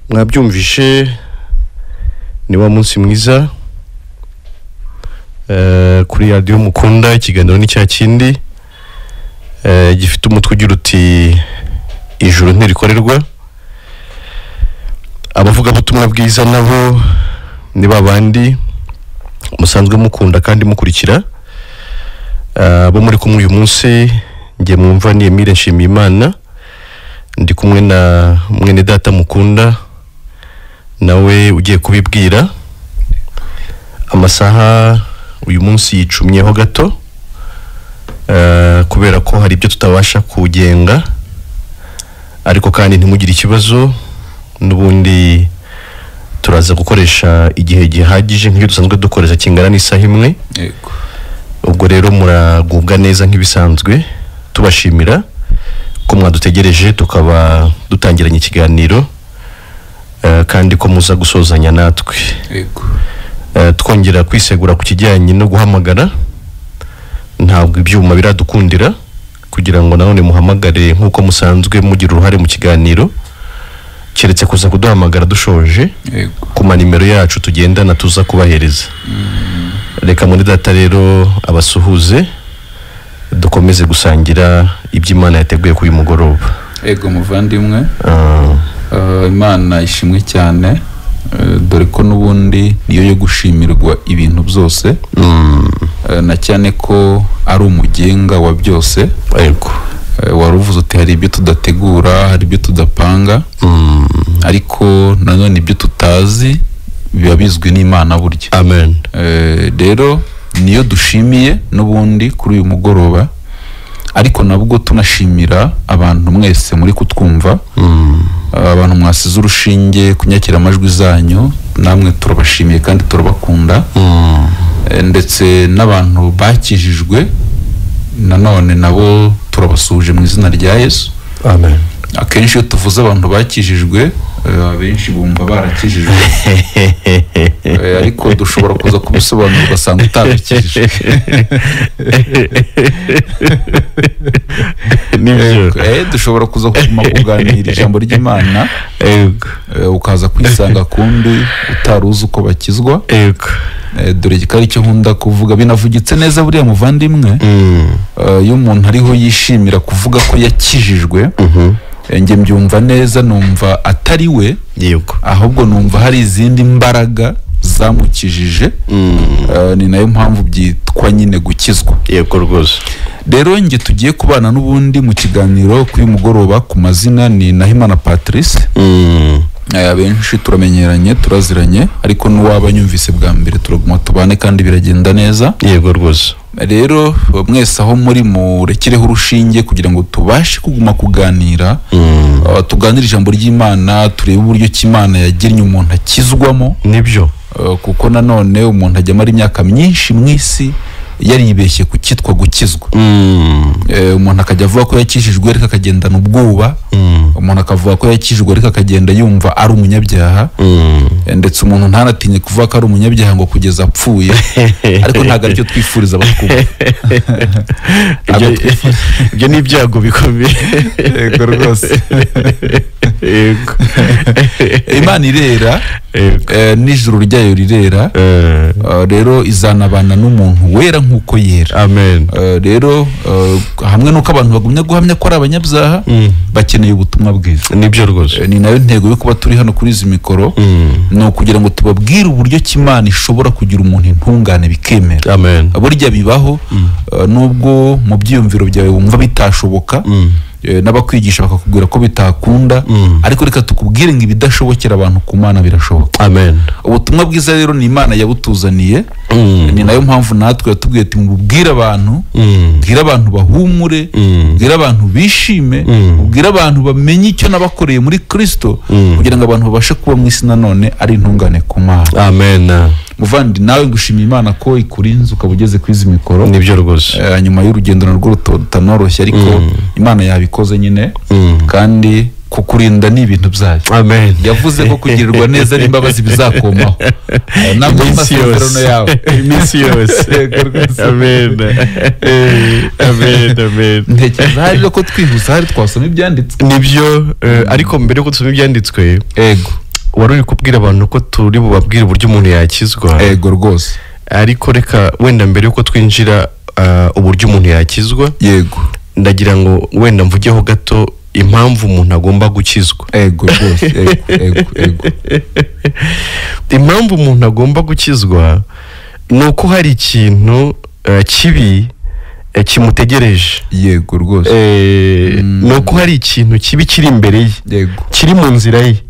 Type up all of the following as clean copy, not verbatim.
Mwabyumvishe, ni wa munsi mwiza kuri radiyo mukunda. Ikiganiro ni cya kindi gifite umutwe ugira uti ijuru ntirikorerwa. Abavugabutumwa bwiza nabo ni babandi musanzwe mukunda kandi mukurikira. Abo muri kumwe uyu munsi njye mwumva ni Emile Nshimiyimana, ndi kumwe na mwene data mukunda nawe ugiye kubibwira. Amasaha uyu munsi yicumyeho gato kubera ko hari ibyo tutabasha kugenga, ariko kandi ntimugire ikibazo, n'ubundi turaza gukoresha igihe gihagije nk'ibyo dusanzwe dukoresha kingana n'isaha imwe. Yego. Ubwo rero muragubwa neza nk'ibisanzwe, tubashimira ko mwadutegereje tukaba dutangiranye ikiganiro, kandi ko muza gusozanya natwe. Yego. Twongera kwisegura ku kijyanye no guhamagara, ntabwo ibyuma biradukundira kugira ngo nanone muhamagare nk'uko musanzwe mugira uruhare mu kiganiro, keretse kuza kuduhamagara dushoje. Yego. Ku manimero yacu tugendana tuza kubahereza. Reka muri data rero abasuhuze, dukomeze gusangira iby'Imana yateguye kuri uyu mugoroba. Ego muvandimwe, Imana ishimwe cyane, dore ko n'ubundi niyo yo gushimirwa ibintu byose, na cyane ko ari umugenga wa byose. Yego. Wari uvuze uti hari ibyo tudategura, hari ibyo tudapanga, ariko nanone ibyo tutazi biba bizwi n'Imana burya. Amen. Rero niyo dushimiye n'ubundi kuri uyu mugoroba, ariko nabwo tunashimira abantu mwese muri kutwumva, abantu mwasize urushinge kunyakira amajwi zanyu, namwe turabashimiye kandi turabakunda. Ndetse n'abantu bakijijwe nanone nabo turabasuhuje mu izina rya Yesu. Amen. Akenshi iyo tuvuze abantu bakijijwe, abenshi bumva barakijijwe, ariko dushobora kuza kubisobanura ugasanga utabikijijwe. Nibyo. Dushobora kuza kuguma kuganira ijambo ry'Imana, Yego. ukaza kwisanga kumbi utari uzi uko bakizwa. Yego. Dore ko aricyo nkunda kuvuga, binavugitse neza buriya muvandimwe. Iyo umuntu ariho yishimira kuvuga ko yakijijwe, njye mbyumva neza, numva atari we, Yego. ahubwo numva hari izindi mbaraga zamukijije. Ni nayo mpamvu byitwa nyine gukizwa. Yego rwose. Rero njye tugiye kubana n'ubundi mu kiganiro kuri uyu mugoroba, ku mazina ni Nahimana Patrice. Abenshi turamenyeranye, turaziranye, ariko n'uwaba anyumvise bwa mbere turaguma tubane kandi biragenda neza. Yego rwose. Rero mwese aho muri murekereho urushinge kugira ngo tubashe kuguma kuganira, tuganire ijambo ry'Imana, turebe uburyo ki Imana yagennye umuntu akizwamo. Nibyo. Kuko nanone umuntu ajya amara imyaka myinshi mu isi yaribeshye ku cyitwa gukizwa. Umuntu akajya avuga ko yakijijwe ariko akagendana ubwoba, umuntu akavuga ko yakijijwe ariko akagenda yumva ari umunyabyaha, ndetse umuntu ntanatinye kuvuga ko ari umunyabyaha ngo kugeza apfuye, ariko ntabwo aricyo twifuriza abatwumva. Ibyo ni ibyago bikomeye. Yego rwose. Yego. Imana irera, Yego. N'ijuru ryayo rirera. Rero izanabana n'umuntu wera nk'uko yera. Amen. Rero hamwe n'uko abantu bagumya guhamya ko ari abanyabyaha, bakeneye ubutumwa bwiza. Nibyo rwose. Ni nayo ntego yo kuba turi hano kuri izi mikoro, ni ukugira ngo tubabwire uburyo ki Imana ishobora kugira umuntu intungane bikemera. Amen. Burya bibaho, nubwo mu byiyumviro byawe wumva bitashoboka, n'abakwigisha bakakubwira ko bitakunda, ariko reka tukubwire ngo ibidashobokera abantu ku Mana birashoboka. Amen. Ubutumwa bwiza rero ni Imana yabutuzaniye. Ni nayo mpamvu natwe yatubwiye ati mubwire abantu, bwire abantu bahumure, bwire abantu bishime, bwire abantu bamenye icyo nabakoreye muri Kristo, kugira ngo abantu babashe kuba mu isi nanone ari intungane ku Mana. Amen. Muvandi, nawe ngushimiye Imana ko ikurinze ukaba ugeze kuri izi mikoro. Nibyo rwose. Nyuma y'urugendo narwo rutanoroshye, ariko Imana yabikoze nyine, kandi kukurinda ni ibintu byayo. Amen. Yavuze ko kugirirwa neza n'imbabazi bizakomaho. Ntabwo Iminsi amasezerano yose. yawe. Iminsi yose. Yego rwose. Amen. Amen. Amen. Ntekereza hari ko twihuse hari twasoma ibyanditswe. Nibyo, ariko mbere yuko dusoma ibyanditswe, Ego. Wari uri kubwira abantu ko turi bubabwire uburyo umuntu yakizwa. Ego rwose. Ariko reka wenda mbere yuko twinjira uburyo umuntu yakizwa, yego, ndagira ngo wenda mvugeho gato impamvu umuntu agomba gukizwa. Ego rwose, ego ego ego. Impamvu umuntu agomba gukizwa ni uko hari ikintu kibi kimutegereje. Yego rwose. Ni uko hari ikintu kibi kiri imbere ye, yego, kiri mu nzira ye.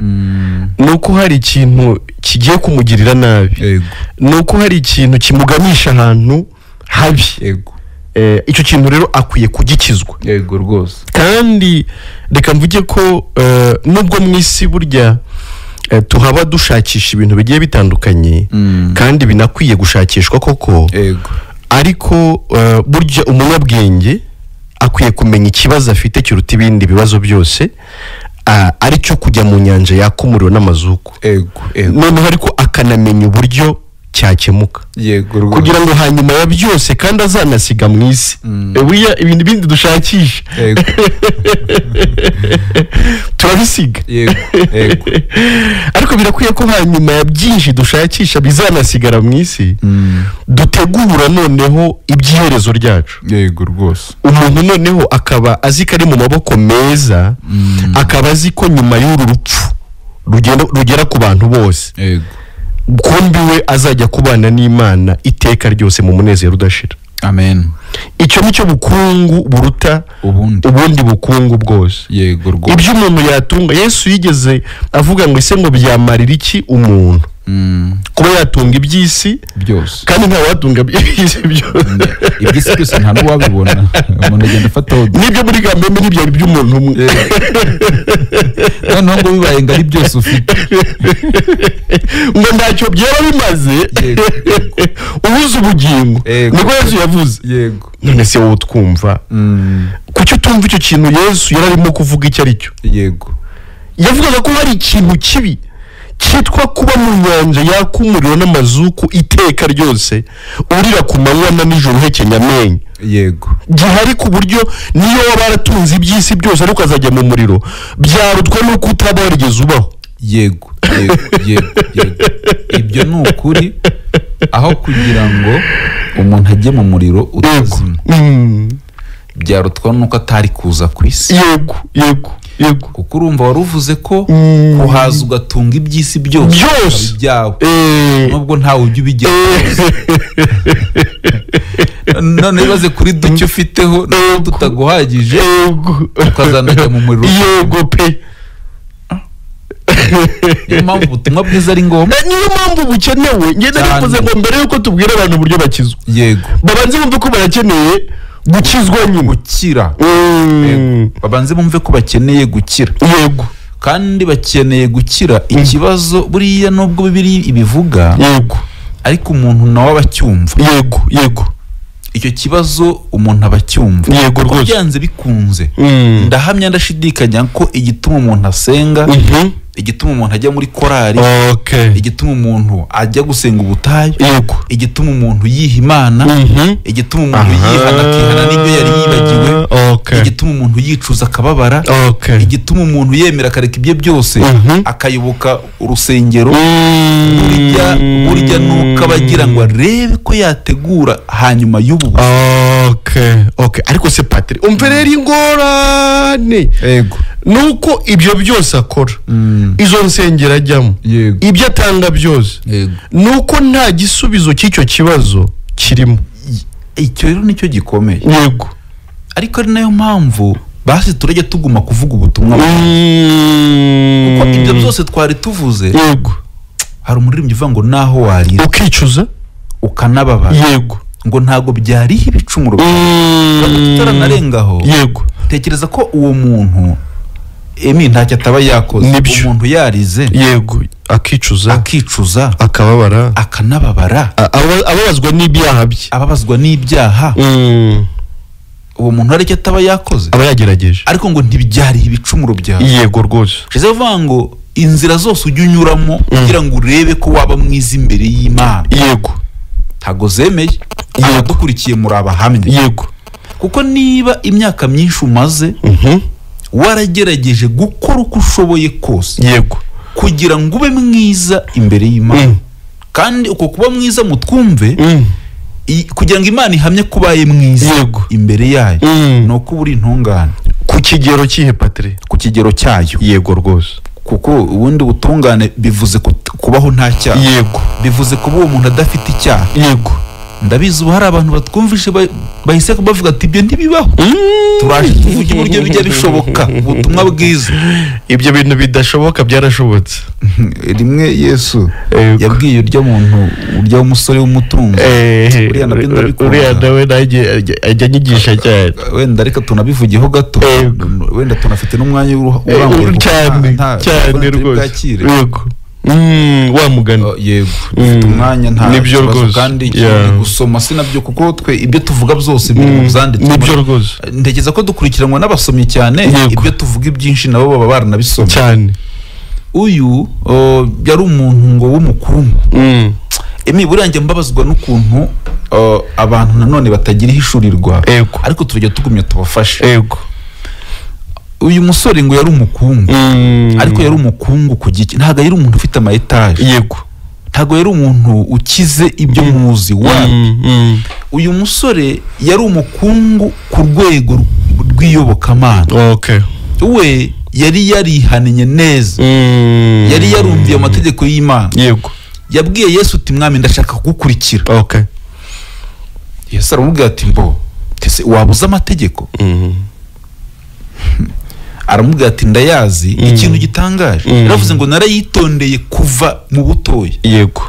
Ni uko hari ikintu kigiye kumugirira nabi. Yego. Ni uko hari ikintu kimuganisha ahantu habi. Yego. Icyo kintu rero akwiye kugikizwa. Yego rwose. Kandi reka mvuge ko nubwo mu isi burya tuhaba dushakisha ibintu bigiye bitandukanye, kandi binakwiye gushakishwa koko. Yego. Ariko burya umunyabwenge akwiye kumenya ikibazo afite kiruta ibindi bibazo byose, aricyo kujya mu nyanja yaka umuriro n'amazuku. Ego, ego. Noneho ariko akanamenya uburyo cyakemuka. Yego rwose. Kugira ngo hanyuma ya byose kandi azanasiga mu isi. Buriya ibintu bindi dushakisha, yego, turabisiga. Yego, yego. Ariko birakwiye ko hanyuma ya byinshi dushakisha bizanasigara mu isi, dutegura noneho iby'iherezo ryacu. Yego rwose. Umuntu noneho akaba azi ko ari mu maboko meza, akaba azi ko nyuma y'uru rupfu rugera ku bantu bose, yego, kumbi we azajya kubana n'Imana iteka ryose mu munezero udashira. Amen. Icyo nicyo bukungu buruta ubundi bukungu bwose. Yego rwose. Ibyo umuntu yatunga, Yesu yigeze avuga ngo ese ngo byamarira iki umuntu kuba yatunga iby'isi byose, kandi nta watunga iby'isi byose. Iby'isi byose nta n'uwabibona, umuntu agenda afataho n'ibyo muri Gambembe ntibyari iby'umuntu umwe. Noneho ngo bibaye ngo ari byose ufite, ngo ntacyo byaba bimaze, ubuze ubugingo. Nibwo Yesu yavuze. Yego. None se wowe utwumva, kuki utumva icyo kintu Yesu yari arimo kuvuga icyo ari cyo? Yego. Yavugaga ko hari ikintu kibi cyitwa kuba mu nyanja yaka umuriro n'amazuku iteka ryose, urira ku manywa na nijoro uhekenya amenyo. Yego. Gihari ku buryo niyo waba waratunze iby'isi byose ariko ukazajya mu muriro, byarutwa n'uko utaba warigeze ubaho. Yego, yego, yego, yego. Ibyo ni ukuri. Aho kugira ngo umuntu ajye mu muriro utazima, byarutwa n'uko atari kuza ku isi. Yego, yego, yego. Kuko urumva wari uvuze ko kuhaza ugatunga iby'isi byose byawe, nubwo ntawe ujya ubigera. None ibaze kuri duke ufiteho nubwo tutaguhagije, ukazanajya mu muriro. Yego pe. Niyo mpamvu ubutumwa bwiza ari ngombwa, niyo mpamvu bukenewe. Ngenda nifuza ngo mbere yuko tubwira abantu uburyo bakizwa, yego, babanze bumve ko barakeneye gukizwa nyine, gukira. Babanze bumve ko bakeneye gukira. Yego. Kandi bakeneye gukira ikibazo buriya nubwo Bibiliya ibivuga, yego, ariko umuntu nawe aba acyumva. Yego, yego. Icyo kibazo umuntu aba acyumva. Yego rwose. Byanze bikunze, ndahamya ndashidikanya ko igituma umuntu asenga, igituma umuntu ajya muri korari, igituma umuntu ajya gusenga ubutayu, yego, igituma umuntu yiha Imana, igituma umuntu yihana akihana n'ibyo yari yibagiwe, igituma umuntu yicuza akababara, igituma umuntu yemera akareka ibye byose akayoboka urusengero, burya nuko aba agira ngo arebe ko yategura hanyuma y'ubu. Ariko se Patri, umve rero ingorane. Yego. Nuko ibyo byose akora, izo nsengero ajyamo, ibyo atanga byose, nuko nta gisubizo cy'icyo kibazo kirimo. Icyo rero nicyo gikomeye. Yego. Ariko ari nayo mpamvu basi turajya tuguma kuvuga ubutumwa, kuko ibyo byose twari tuvuze. Yego. Hari umuririmbyi uvuga ngo naho warira ukicuza ukanababara, yego, ngo ntago byariho ibicumuro tutaranarengaho. Yego. Tekereza ko uwo muntu Emi ntacyo ataba yakoze, umuntu yarize, yego, akicuza, akicuza, akababara, akanababara, ababazwa n'ibyaha bye, ababazwa n'ibyaha. Uwo muntu hari icyo ataba yakoze, aba yagerageje, ariko ngo ntibyariho ibicumuro byawe. Yego rwose. Shize vuga ngo inzira zose ujya unyuramo kugira ngo urebe ko waba mwiza imbere y'Imana, yego, ntago zemeye. Abadukurikiye muri abahamya. Yego. Kuko niba imyaka myinshi umaze waragerageje gukora uko ushoboye kose, yego, Kugira ngo ube mwiza imbere y'Imana. Kandi uko kuba mwiza mutwumve, kugira ngo Imana ihamye kubaye mwiza imbere yayo, nuko uri intungane. Ku kigero kihe Patri? Ku kigero cyayo. Yego rwose. Kuko ubundi butungane bivuze kubaho nta cyaha. Yego. Bivuze kuba uwo muntu adafite icyaha. Yego. Ndabizi ubu hari abantu batwumvishe bahise bavuga ati ibyo ntibibaho. Turaje tuvuge uburyo bijya bishoboka, ubutumwa bwiza. Ibyo bintu bidashoboka byarashobotse. Rimwe Yesu yabwiye urya muntu, urya umusore w'umutunzi, uriya nabyo ndabikunda, uriya nawe ajya anyigisha cyane. Wenda reka tunabivugeho gato, wenda tunafite n'umwanya urambuye cyane cyane rwose. Yego. Wa mugani. Yego, dufite umwanya nta kibazo, kandi gusoma sinabyo kuko twe ibyo tuvuga byose biri mu byanditswe. Nibyo rwose. Ntekereza ko dukurikiranwa n'abasomyi cyane, ibyo tuvuga ibyinshi nabo baba baranabisomye cyane. Uyu yari umuntu ngo w'umukungu. Emi burangiye mbabazwa n'ukuntu abantu nanone batagira ihishurirwa, ariko tujya tugumya tubafashe. Yego. Uyu musore ngo yari umukungu, ariko yari umukungu ku giki, ntabwo yari umuntu ufite ama etage. Yego. Ntabwo yari umuntu ukize ibyo muzi wa. Uyu musore yari umukungu ku rwego rw'iyobokamana. Okay. We yari yarihannye neza. Yari yarumviye amategeko y'Imana. Yego. Yabwiye Yesu uti mwami ndashaka kugukurikira. Okay. Yesu aramubwira ati mbo, ese wabuze amategeko? Aramubwira ati ndayazi. Ikintu gitangaje, yaravuze ngo narayitondeye kuva mu butoya. Yego.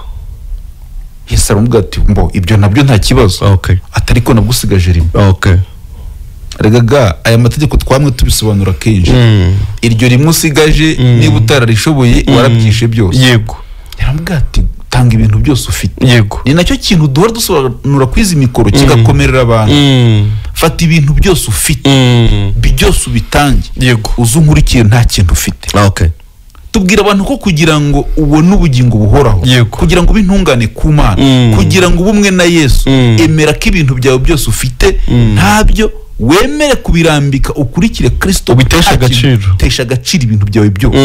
Yesu aramubwira ati mbo ibyo nabyo nta kibazo. Okay. Atari ko nagusigaje rimwe. Okay. Regaga aya mategeko twamwe tubisobanura kenshi. Iryo rimwe usigaje niba utararishoboye warabyishe byose. Yego. Yaramubwira ati tanga ibintu byose ufite. Yego. Ni nacyo kintu duhora dusobanura kwizi mikoro kigakomerera abantu. Fata ibintu byose ufite, byose ubitange. Yego. Uzunkurikiye nta kintu ufite. Okay. Tubwira abantu ko kugira ngo ubone ubugingo buhoraho, kugira ngo ubintungane ku Mana, kugira ngo ubumwe na Yesu, emera ko ibintu byawe byose ufite ntabyo wemere kubirambika ukurikire Kristo. Ubitesha agaciro. Tesha agaciro ibintu byawe byose.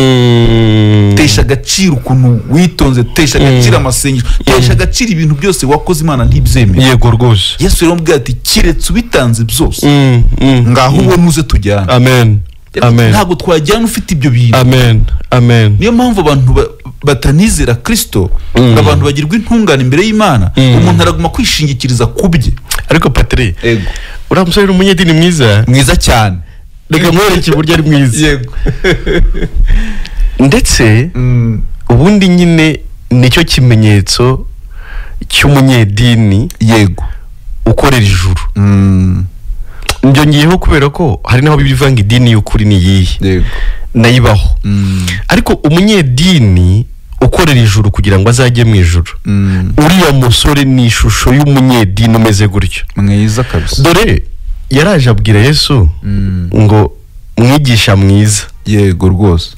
Tesha agaciro ukuntu witonze, tesha agaciro amasengesho, tesha agaciro ibintu byose wakoze Imana ntibyemere. Yego rwose. Yesu yaramubwiye ati kiretse ubitanze byose, ngaho ubone uze tujyane. Amen. Amen. Ntabwo twajyana ufite ibyo bintu. Amen. Amen. Niyo mpamvu abantu batanizera Kristo, abantu bagirwa intungane imbere y'Imana, umuntu araguma kwishingikiriza kubye. Ariko Patri, uriya musore ni umunyedini mwiza. Mwiza cyane. Reka mwereke uburyo ari mwiza. Yego. Ndetse ubundi nyine nicyo kimenyetso cy'umunyedini. Yego. Ukorera ijuru. Nbyongeyeho kubera ko hari naho bivanga idini y'ukuri ni iyihe. Yego. Nayibaho. Ariko umunyedini ukorera ijuru kugira ngo azajye mu ijuru, uriya musore ni ishusho y'umunyedini umeze gutyo. Mwiza kabisa. Dore yaraje abwira Yesu ngo mwigisha mwiza. Yego rwose.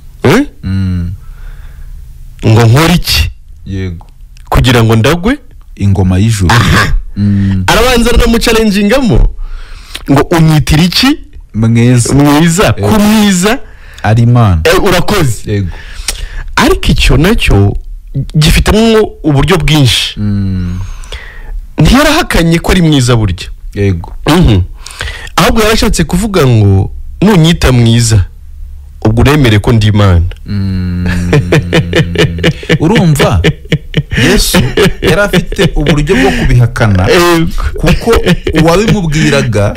Ngo nkore iki? Yego. Kugira ngo ndagwe ingoma y'ijuru. Arabanza aramuchallengeingamo ngo unyitira iki? Mwiza. Mwiza, ku mwiza ari Imana. Urakoze. Yego. Ariko icyo nacyo gifitemo uburyo bwinshi. Ntiyarahakanye ko ari mwiza burya. Yego. Ahubwo yarashatse kuvuga ngo nunyita mwiza ubwo uremere ko ndi Imana. Urumva Yesu yari afite uburyo bwo kubihakana, kuko uwabimubwiraga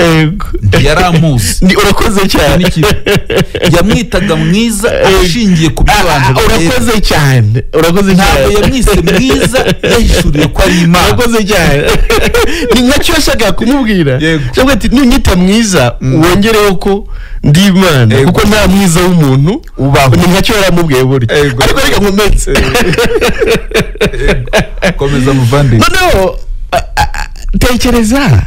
ntiyaramuzi. Urakoze cyane. Yamwitaga mwiza ashingiye ku byo abantu. Urakoze cyane. Urakoze cyane. Ntabwo yamwise mwiza yahishuriye ko ari Imana. Urakoze cyane. Ni nacyo yashakaga kumubwira. Cyangwa ati nunyita mwiza wongereho ko ndi Imana, kuko nta mwiza w'umuntu ubaho. Ni nacyo yaramubwiye burya. Ariko reka nkomeze. Komeza muvandimwe. Noneho tekereza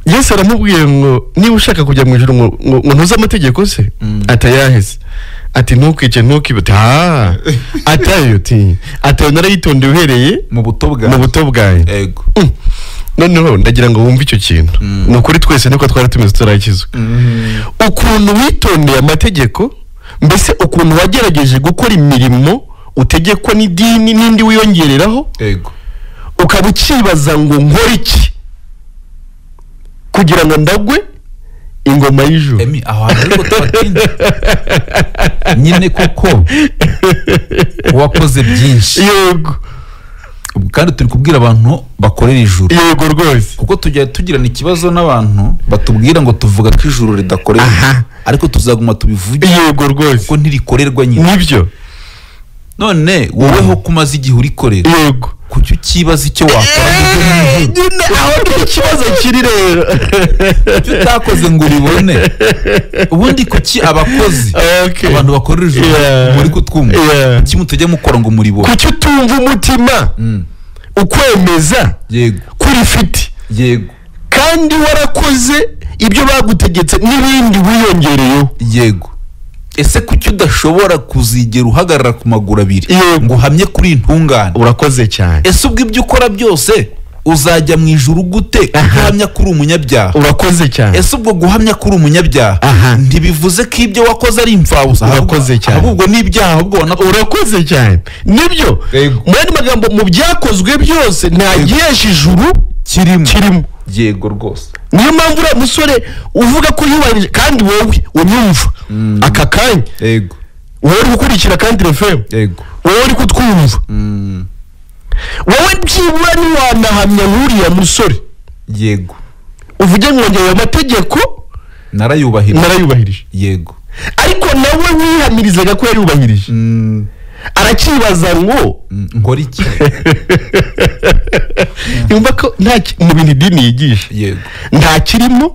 Yesu aramubwiye ngo niba ushaka kujya mu ijuru ngo ntuze amategeko se, atayaheze ati ntukice ntukibe, atayo ati atayo narayitondeye uhereye mu buto bwawe, mu buto bwawe. Yego. Noneho ndagira ngo wumve icyo kintu. Ni ukuri twese niko twari tumeze tutarakizwa. Ukuntu witondeye amategeko Mbese ukuntu wagerageje gukora imirimo utegekwa n'idini n'indi wiyongereraho, yego, ukaba ukibaza ngo nkore iki kugira ngo ndagwe ingoma y'ijuru. Emi, aho hantu ariko tuhatinze nyine, kuko wakoze byinshi. Yego. Kandi turi kubwira abantu bakorera ijuru. Yego rwose. Kuko tujya tugirana ikibazo n'abantu batubwira ngo tuvuga ko ijuru ridakorerwa, ariko tuzaguma tubivuge. Yego rwose. Kuko ntirikorerwa nyine. Nibyo. None woweho kumaze igihe urikorera, yego, kuki ukibaza icyo wakora nyine? Aho ni ikibazo kiri rero. Kuki utakoze ngo uribone? Ubundi kuki abakozi, abantu bakorera ijuru muri kutwumva, kuki mutajya mukora ngo muribone? Kuki utumva umutima ukwemeza yego kuri fiti, yego, kandi warakoze ibyo bagutegetse n'ibindi wiyongereyeho? Yego. Ese kuki udashobora kuzigera uhagarara ku maguru abiri ngo uhamye kuri intungane? Urakoze cyane. Ese ubwo ibyo ukora byose uzajya mu ijuru gute uhamya kuri umunyabyaha? Urakoze cyane. Ese ubwo guhamya kuri umunyabyaha ntibivuze ko ibyo wakoze ari imfabusa? Urakoze cyane. Ahubwo n'ibyaha ahubwo urakoze cyane. Nibyo. Mu yandi magambo, mu byakozwe byose nta gihesha ijuru kirimo. Yego rwose. Niyo mpamvu uriya musore uvuga ko yubahirije, kandi wowe unyumva aka kanya, yego, wowe uri gukurikira kandi FM, yego, wowe uri kutwumva, wowe byibura ntiwanahamya nk'uriya musore, yego, uvuge ngo ngewe amategeko narayubahirije, yego, ariko nawe wihamirizaga ko yariyubahirije, arakibaza ngo nkora iki? Yumva ko nta mu bintu idini yigisha, yego, nta kirimo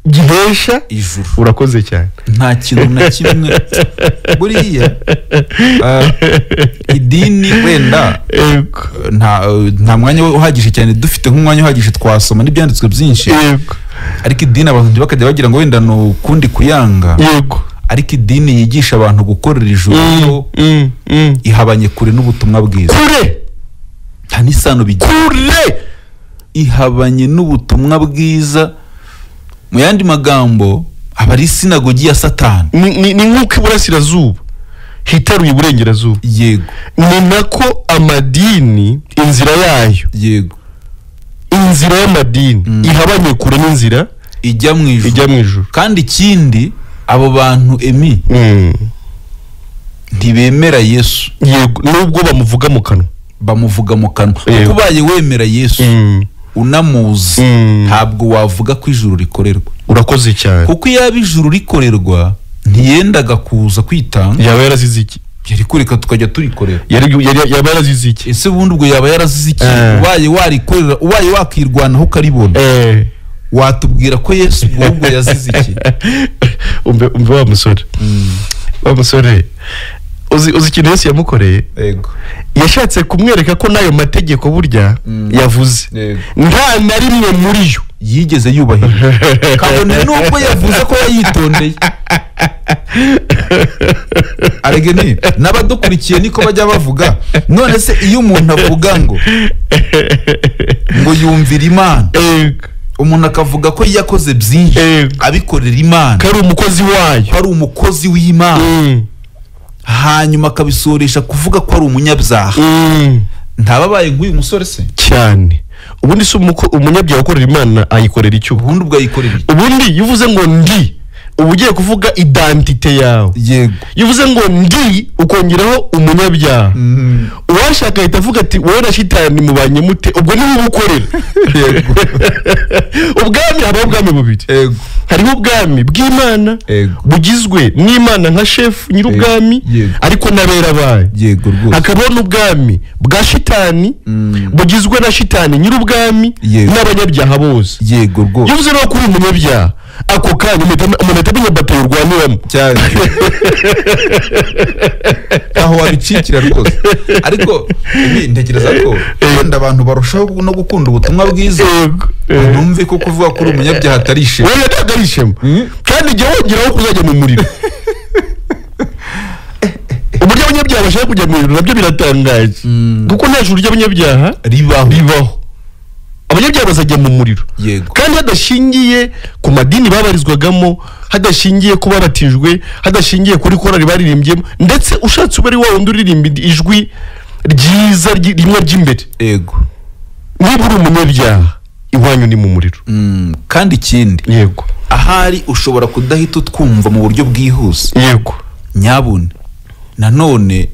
gihesha ijuru. Urakoze cyane. Nta kintu na kimwe buriya idini wenda nta mwanya uhagije cyane dufite, nk'umwanya uhagije twasoma n'ibyanditswe byinshi, yego, ariko idini abantu ntibakajya bagira ngo wenda ni ukundi kuyanga, yego, ariko idini yigisha abantu gukorera ijuru ihabanye kure n'ubutumwa bwiza. Kure. Nta n'isano bigira. Kure. Ihabanye n'ubutumwa bwiza. Mu yandi magambo aba ari sinagogi ya Satani. Ni nk'uko iburasirazuba hitaruye iburengerazuba. Yego. Ni nako amadini inzira yayo, yego, inzira y'amadini ihabanye kure n'inzira ijya mu ijuru. Ijya mu ijuru. Kandi ikindi abo bantu Emi ntibemera Yesu. Yego, nubwo bamuvuga mu kanwa. Bamuvuga mu kanwa. Kuko ubaye wemera Yesu unamuzi, ntabwo wavuga ko ijuru rikorerwa. Urakoze cyane. Kuko iyo ijuru rikorerwa ntiyendaga kuza kwitanga. Yaba yarazize iki? Yari kureka tukajya turikorera. Yaba yarazize iki? Ese ubundi ubwo yaba yarazize iki? Ubaye warikorera, ubaye wakirwanaho ukaribona, watubwira ko Yesu ubwo yazize iki? Umve wa musore. Wa musore uzi ikintu Yesu yamukoreye? Yego. Yashatse kumwereka ko n'ayo mategeko burya yavuze nta na rimwe muri yo yigeze yubahiriza, kabone nubwo yavuze ko yayitondeye. Arege ni n'abadukurikiye niko bajya bavuga. None se iyo umuntu avuga ngo yumvira Imana, umuntu akavuga ko yakoze byinshi abikorera Imana, ko ari umukozi wayo, ko ari umukozi w'Imana, hanyuma akabisoresha kuvuga ko ari umunyabyaha, ntababaye nk'uyu musore se? Cyane. Ubundi se umunyabyaha ukorera Imana ayikorera icyo? Ubundi ubwo ayikorera iki? Ubundi iyo uvuze ngo ndi, uba ugiye kuvuga identite yawe. Yego. Iyo uvuze ngo ndi ukongeraho umunyabyaha, uwashaka ahita avuga ati wowe na shitani mubanye mute? Ubwo niwe ubukorera. Yego. Ubwami habaho ubwami bubiri. Yego. Hariho ubwami bw'Imana bugizwe n'Imana nka shefu nyir'ubwami, ariko n'abera bayo. Yego rwose. Hakabaho n'ubwami bwa shitani bugizwe na shitani nyir'ubwami n'abanyabyaha bose. Yego rwose. Iyo uvuze no kuri umunyabyaha, ako kanya umuntu atamenya batayo urwaniramo cyane, aho wabicikira rwose. Ariko ntekereza ko wenda abantu barushaho no gukunda ubutumwa bwiza, numve ko kuvuga kuri umunyabyaha atari ishema. Oya, ntabwo ari ishema. Kandi jya wongeraho kuzajya mu muriro. Uburyo abanyabyaha bashaka kujya mu ijuru nabyo biratangaje, kuko nta juru ry'abanyabyaha ribaho. Abanyabyaha bazajya mu muriro. Yego. Kandi hadashingiye ku madini babarizwagamo, hadashingiye ku babatijwe, hadashingiye kuri korali baririmbyemo, ndetse ushatse ube ari wa wundi uririmba ijwi ryiza rimwe ry'imbere. Yego. Niba uri umunyabyaha, iwanyu ni mu muriro. Kandi ikindi, Yego. ahari ushobora kudahita utwumva mu buryo bwihuse. Yego. Nyabune nanone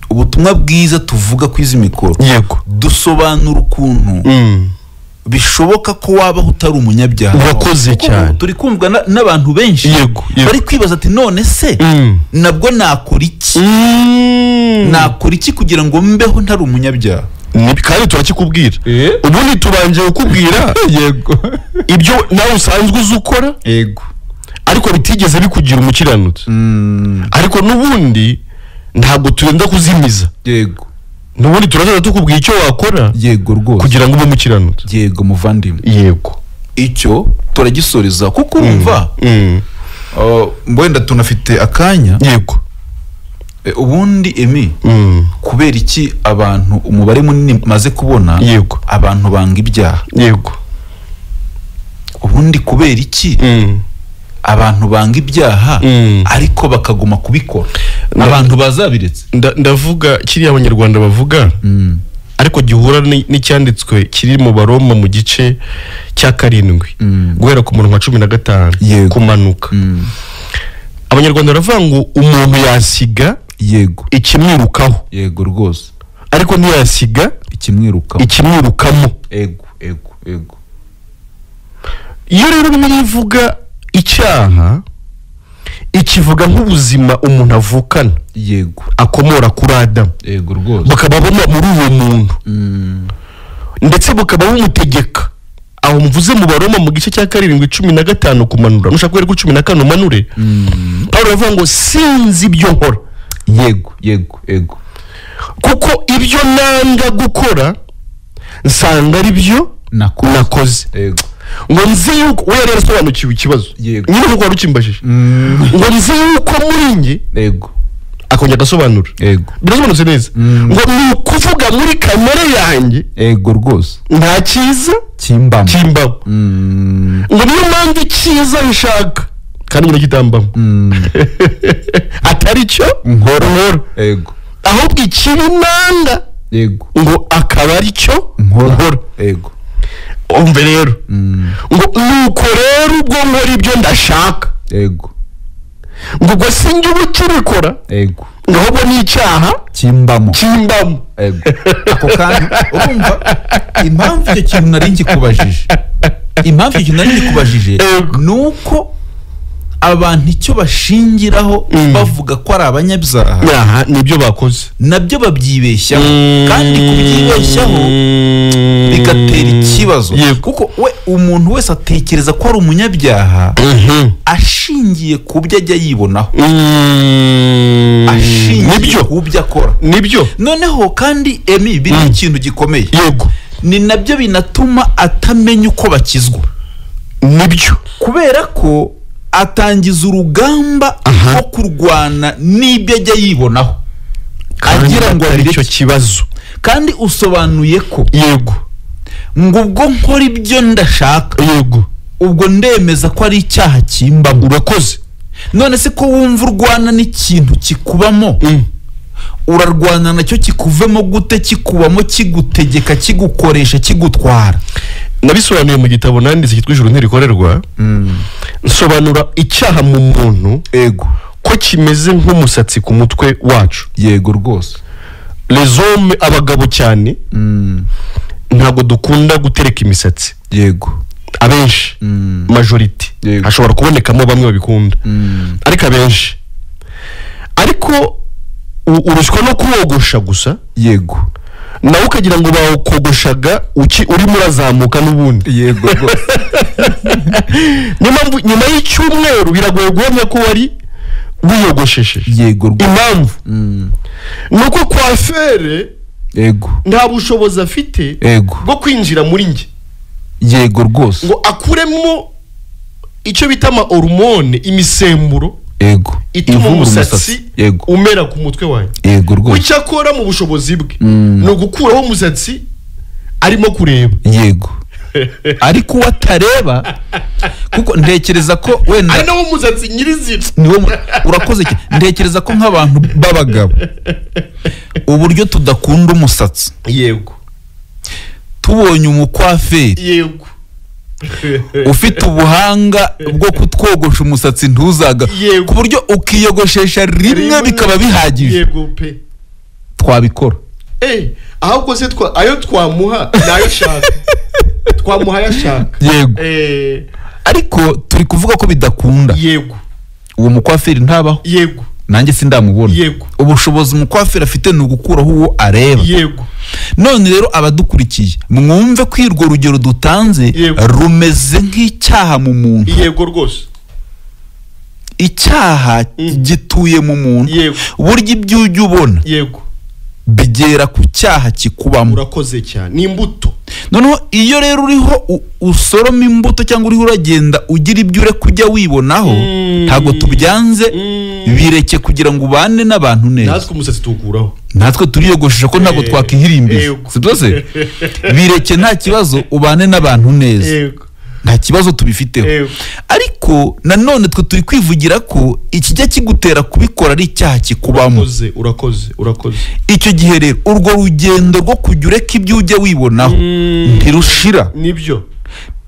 ubutumwa bwiza tuvuga ku izi mikoro, Yego. dusobanura ukuntu bishoboka ko wabaho utari umunyabyaha. Urakoze Kuko cyane. turi kumvwa n'abantu benshi Yego, yego. bari kwibaza ati none se nabwo nakora iki? Nakora iki kugira ngo mbeho ntari umunyabyaha? Kandi turakikubwira. Ubundi tubanje kukubwira Yego. ibyo nawe usanzwe uzi ukora, Yego. ariko bitigeze bikugira umukiranutsi. Ariko n'ubundi ntabwo turenda kuzimiza. Yego. N'ubundi turazaza tukubwira icyo wakora Yego rwose. kugira ngo ube umukiranutsi. Yego muvandimwe. Yego. Icyo turagisoreza kuko urumva wenda tunafite akanya. Yego. Ubundi Emi, kubera iki abantu umubare munini maze kubona, Yego. abantu banga ibyaha? Yego. Ubundi kubera iki abantu banga ibyaha ariko bakaguma kubikora? Abantu bazabiretse. Ndavuga kiriya abanyarwanda bavuga, ariko gihura n'icyanditswe kiri mu Baroma mu gice cya 7 guhera ku murongo wa 15 Yego. kumanuka. Abanyarwanda baravuga ngo umuntu yasiga Yego. ikimwirukaho. Yego rwose. Ariko ntiyasiga ikimwirukaho. Ikimwirukamo. Ego, ego, ego. Iyo rero Bibiliya ivuga icyaha, ikivuga nk'ubuzima umuntu avukana. Yego. Akomora kuri Adamu. Yego rwose. Bukaba buma muri uwo muntu. Ndetse bukaba bumutegeka. Aho mvuze mu Baroma mu gice cya 7 15 kumanura. Nushaka guhera kuri 14 umanure. Paulo aravuga ngo sinzi ibyo nkora. Yego, yego, yego. Kuko ibyo nanga gukora nsanga ari byo nakoze. Yego. Ngo nzi yuko we yari yarasobanukiwe ikibazo. Yego. Nyine kuko warukimbajije. Ngo nzi yuko muri njye. Yego. Akongera agasobanura. Yego. Birasobanutse neza. Ngo ni ukuvuga muri kamere yanjye. Yego rwose. Nta cyiza kimbamo. Kimbamo. Ngo niyo mpamvu icyiza nshaka kandi nyine kitambamo. Atari cyo nkora. Yego. Ahubwo ikibi nanga. Yego. Ngo akaba ari cyo nkora. Yego. Umve rero. Ngo nuko rero ubwo nkora ibyo ndashaka. Yego. Ngo ubwo sinjye ubikora. Yego. Ngo ahubwo ni icyaha kimbamo. Kimbamo. Yego. Ako kandi urumva impamvu icyo kintu nari ngikubajije. Impamvu icyo kintu nari ngikubajije nuko abantu icyo bashingiraho bavuga ko ari abanyabyaha. Aha nibyo bakoze. Nabyo babyibeshyaho. Kandi kubyibeshyaho bigatera ikibazo. Kuko we umuntu wese atekereza ko ari umunyabyaha ashingiye ku byo ajya yibonaho. Ashingiye ku byo akora. Nibyo. Noneho kandi Emi biri ikintu gikomeye. Yego. Ni nabyo binatuma atamenya uko bakizwa. Nibyo. Kubera ko atangiza urugamba rwo kurwana n'ibyo ajya yibonaho agira ngo ari cyo kibazo. Kandi usobanuye ko Yego. ngo ubwo nkora ibyo ndashaka. Yego. Ubwo ndemeza ko ari icyaha kimbamo. Urakoze. None se ko wumva urwana n'ikintu kikubamo, urarwana nacyo kikuvemo gute? Kikubamo, kigutegeka, kigukoresha, kigutwara. Nabisobanuye mu gitabo nanditse cyitwa Ijuru ntirikorerwa. Nsobanura icyaha mu muntu. Ego. Ko kimeze nk'umusatsi ku mutwe wacu. Yego rwose. Les hommes, abagabo cyane, ntabwo dukunda gutereka imisatsi. Yego. Abenshi, majority. Hashobora kubonekamo bamwe babikunda. Ariko abenshi. Ariko urushywa no kuwogosha gusa. Yego. Nawe ukagira ngo bawukogoshaga urimo urazamuka n'ubundi. Yego rwose. Niyo mpamvu nyuma y'icyumweru biragoye guhamya ko wari wiyogoshesheje. Yego rwose. Impamvu nuko coiffeur Yego. nta bushobozi afite bwo kwinjira muri njye. Yego rwose. Ngo akuremo icyo bita ama hormone, imisemburo. Yego. Ituma umusatsi Yego. umera ku mutwe wanjye. Yego rwose. Icyo akora mu bushobozi bwe ni ugukuraho umusatsi Arimo kureba. Yego, ariko uwo atareba, kuko ntekereza ko wenda ari nawo musatsi nyirizina. Niwo, urakoze cyane. Ntekereza ko nk'abantu b'abagabo, uburyo tudakunda umusatsi, tubonye umukwaferi ufite ubuhanga bwo kutwogosha umusatsi ntuzaga, ku buryo ukiyogoshesha rimwe bikaba bihagije, yego pe, twabikora. Ahubwo se ayo twamuha nayo ashaka, twamuha ayo ashaka. Yego. Ariko turi kuvuga ko bidakunda. Yego. Uwo mukwaferi ntabaho. Yego. Nanjye sindamubona. Yego. Ubushobozi umukwaferi afite ni ugukuraho uwo areba. Yego. None rero abadukurikiye, mwumve ko urwo rugero dutanze rumeze nk'icyaha mu muntu. Yego rwose. Icyaha gituye mu muntu. Yego. Burya ibyo ujya ubona, Yego, bigera ku cyaha kikubamo. Urakoze cyane. Ni imbuto. Noneho iyo rero uriho usoroma imbuto, cyangwa uriho uragenda ugira ibyo ure kujya wibonaho, ntabwo tubyanze, bireke kugira ngo ubane n'abantu neza. Natwe umusatsi tuwukuraho. Natwe turiyogoshesha ko ntabwo twakihirimbisha, si byose? Bireke nta kibazo, ubane n'abantu neza, nta kibazo tubifiteho. Ariko nanone twe turi kwivugira ko ikijya kigutera kubikora ari icyaha kikubamo. Urakoze, urakoze, urakoze. Icyo gihe rero urwo rugendo rwo kujya ureka ibyo ujya wibonaho ntirushira. Nibyo.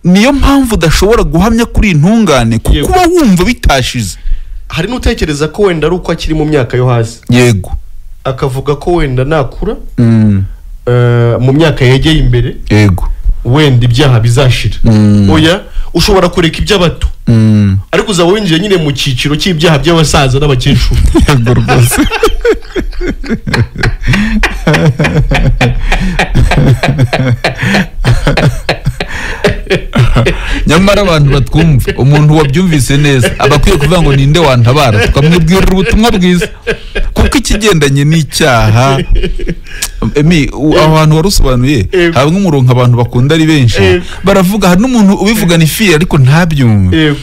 Niyo mpamvu udashobora guhamya kuri intungane, kuko uba wumva bitashize. Hari n'utekereza ko wenda ari uko akiri mu myaka yo hasi. Yego. Akavuga ko wenda nakura mu myaka yegeye imbere, Yego, wenda ibyaha bizashira. Oya, ushobora kureka iby'abato, ariko uzaba winjiye nyine mu cyiciro cy'ibyaha by'abasaza n'abakecuru. Yego rwose. Nyamara abantu batwumva, umuntu wabyumvise neza aba akwiye kuvuga ngo ninde wantabara, tukamubwira ubutumwa bwiza, kuko ikigendanye n'icyaha, Emi, aho hantu warusobanuye habamo umurongo abantu bakunda ari benshi baravuga, hari n'umuntu ubivugana ifiye ariko ntabyumve,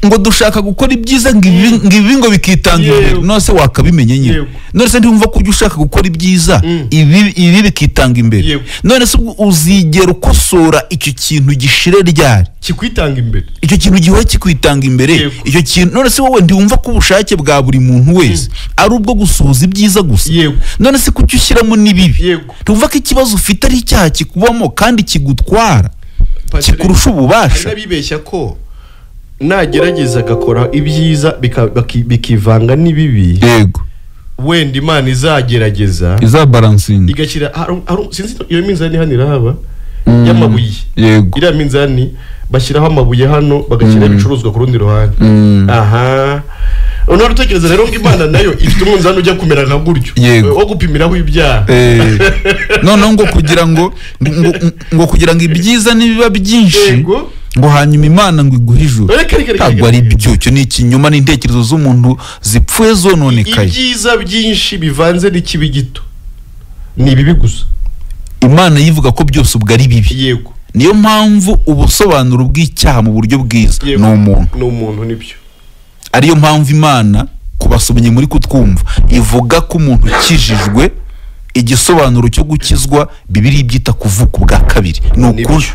ngo dushaka gukora ibyiza ngo ibi ngo bikitanga imbere. None se wakabimenye nyine? None se ntiwumva ko ujya ushaka gukora ibyiza ibi bikitanga imbere? None se uzigera ukosora icyo kintu gishire ryari kikwitanga imbere? Icyo kintu gihora kikwitanga imbere, icyo kintu. None se wowe ntiwumva ko ubushake bwa buri muntu wese ari ubwo gusohoza ibyiza gusa? None se kuki ushyiramo n'ibibi? Ntiwumva ko ikibazo ufite ari icyaha kikubamo kandi kigutwara, kikurusha ububasha? Hari n'abibeshya ko nagerageza agakora ibyiza bikivanga n'ibibi, Yego, wenda Imana izagerageza izabalansinga igashyira, sinzi iyo minzani hano irahaba y'amabuye. Yego. Iriya minzani bashyiraho amabuye hano, bagashyiraho ibicuruzwa ku rundi ruhande. Aha noneho utekereza rero ngo Imana nayo ifite umunzani ujya kumera nka gutyo wo gupimiraho ibyaha. Noneho ngo kugira ngo ngo kugira ngo ibyiza nibiba byinshi, ngo hanyuma Imana ngo iguhe ijuru. Ntabwo ari byo, icyo ni ikinyoma, n'intekerezo z'umuntu zipfuye zononekaye. Ibyiza byinshi bivanze n'ikibi gito ni ibibi gusa. Imana yivuga ko byose ubwo ari bibi. Yego. Niyo mpamvu ubusobanuro bw'icyaha mu buryo bwiza ni umuntu. Ni umuntu, nibyo. Ariyo mpamvu Imana, kubasomye muri kutwumva, ivuga ko umuntu ukijijwe, igisobanuro cyo gukizwa Bibiliya ibyita kuvuka ubwa kabiri,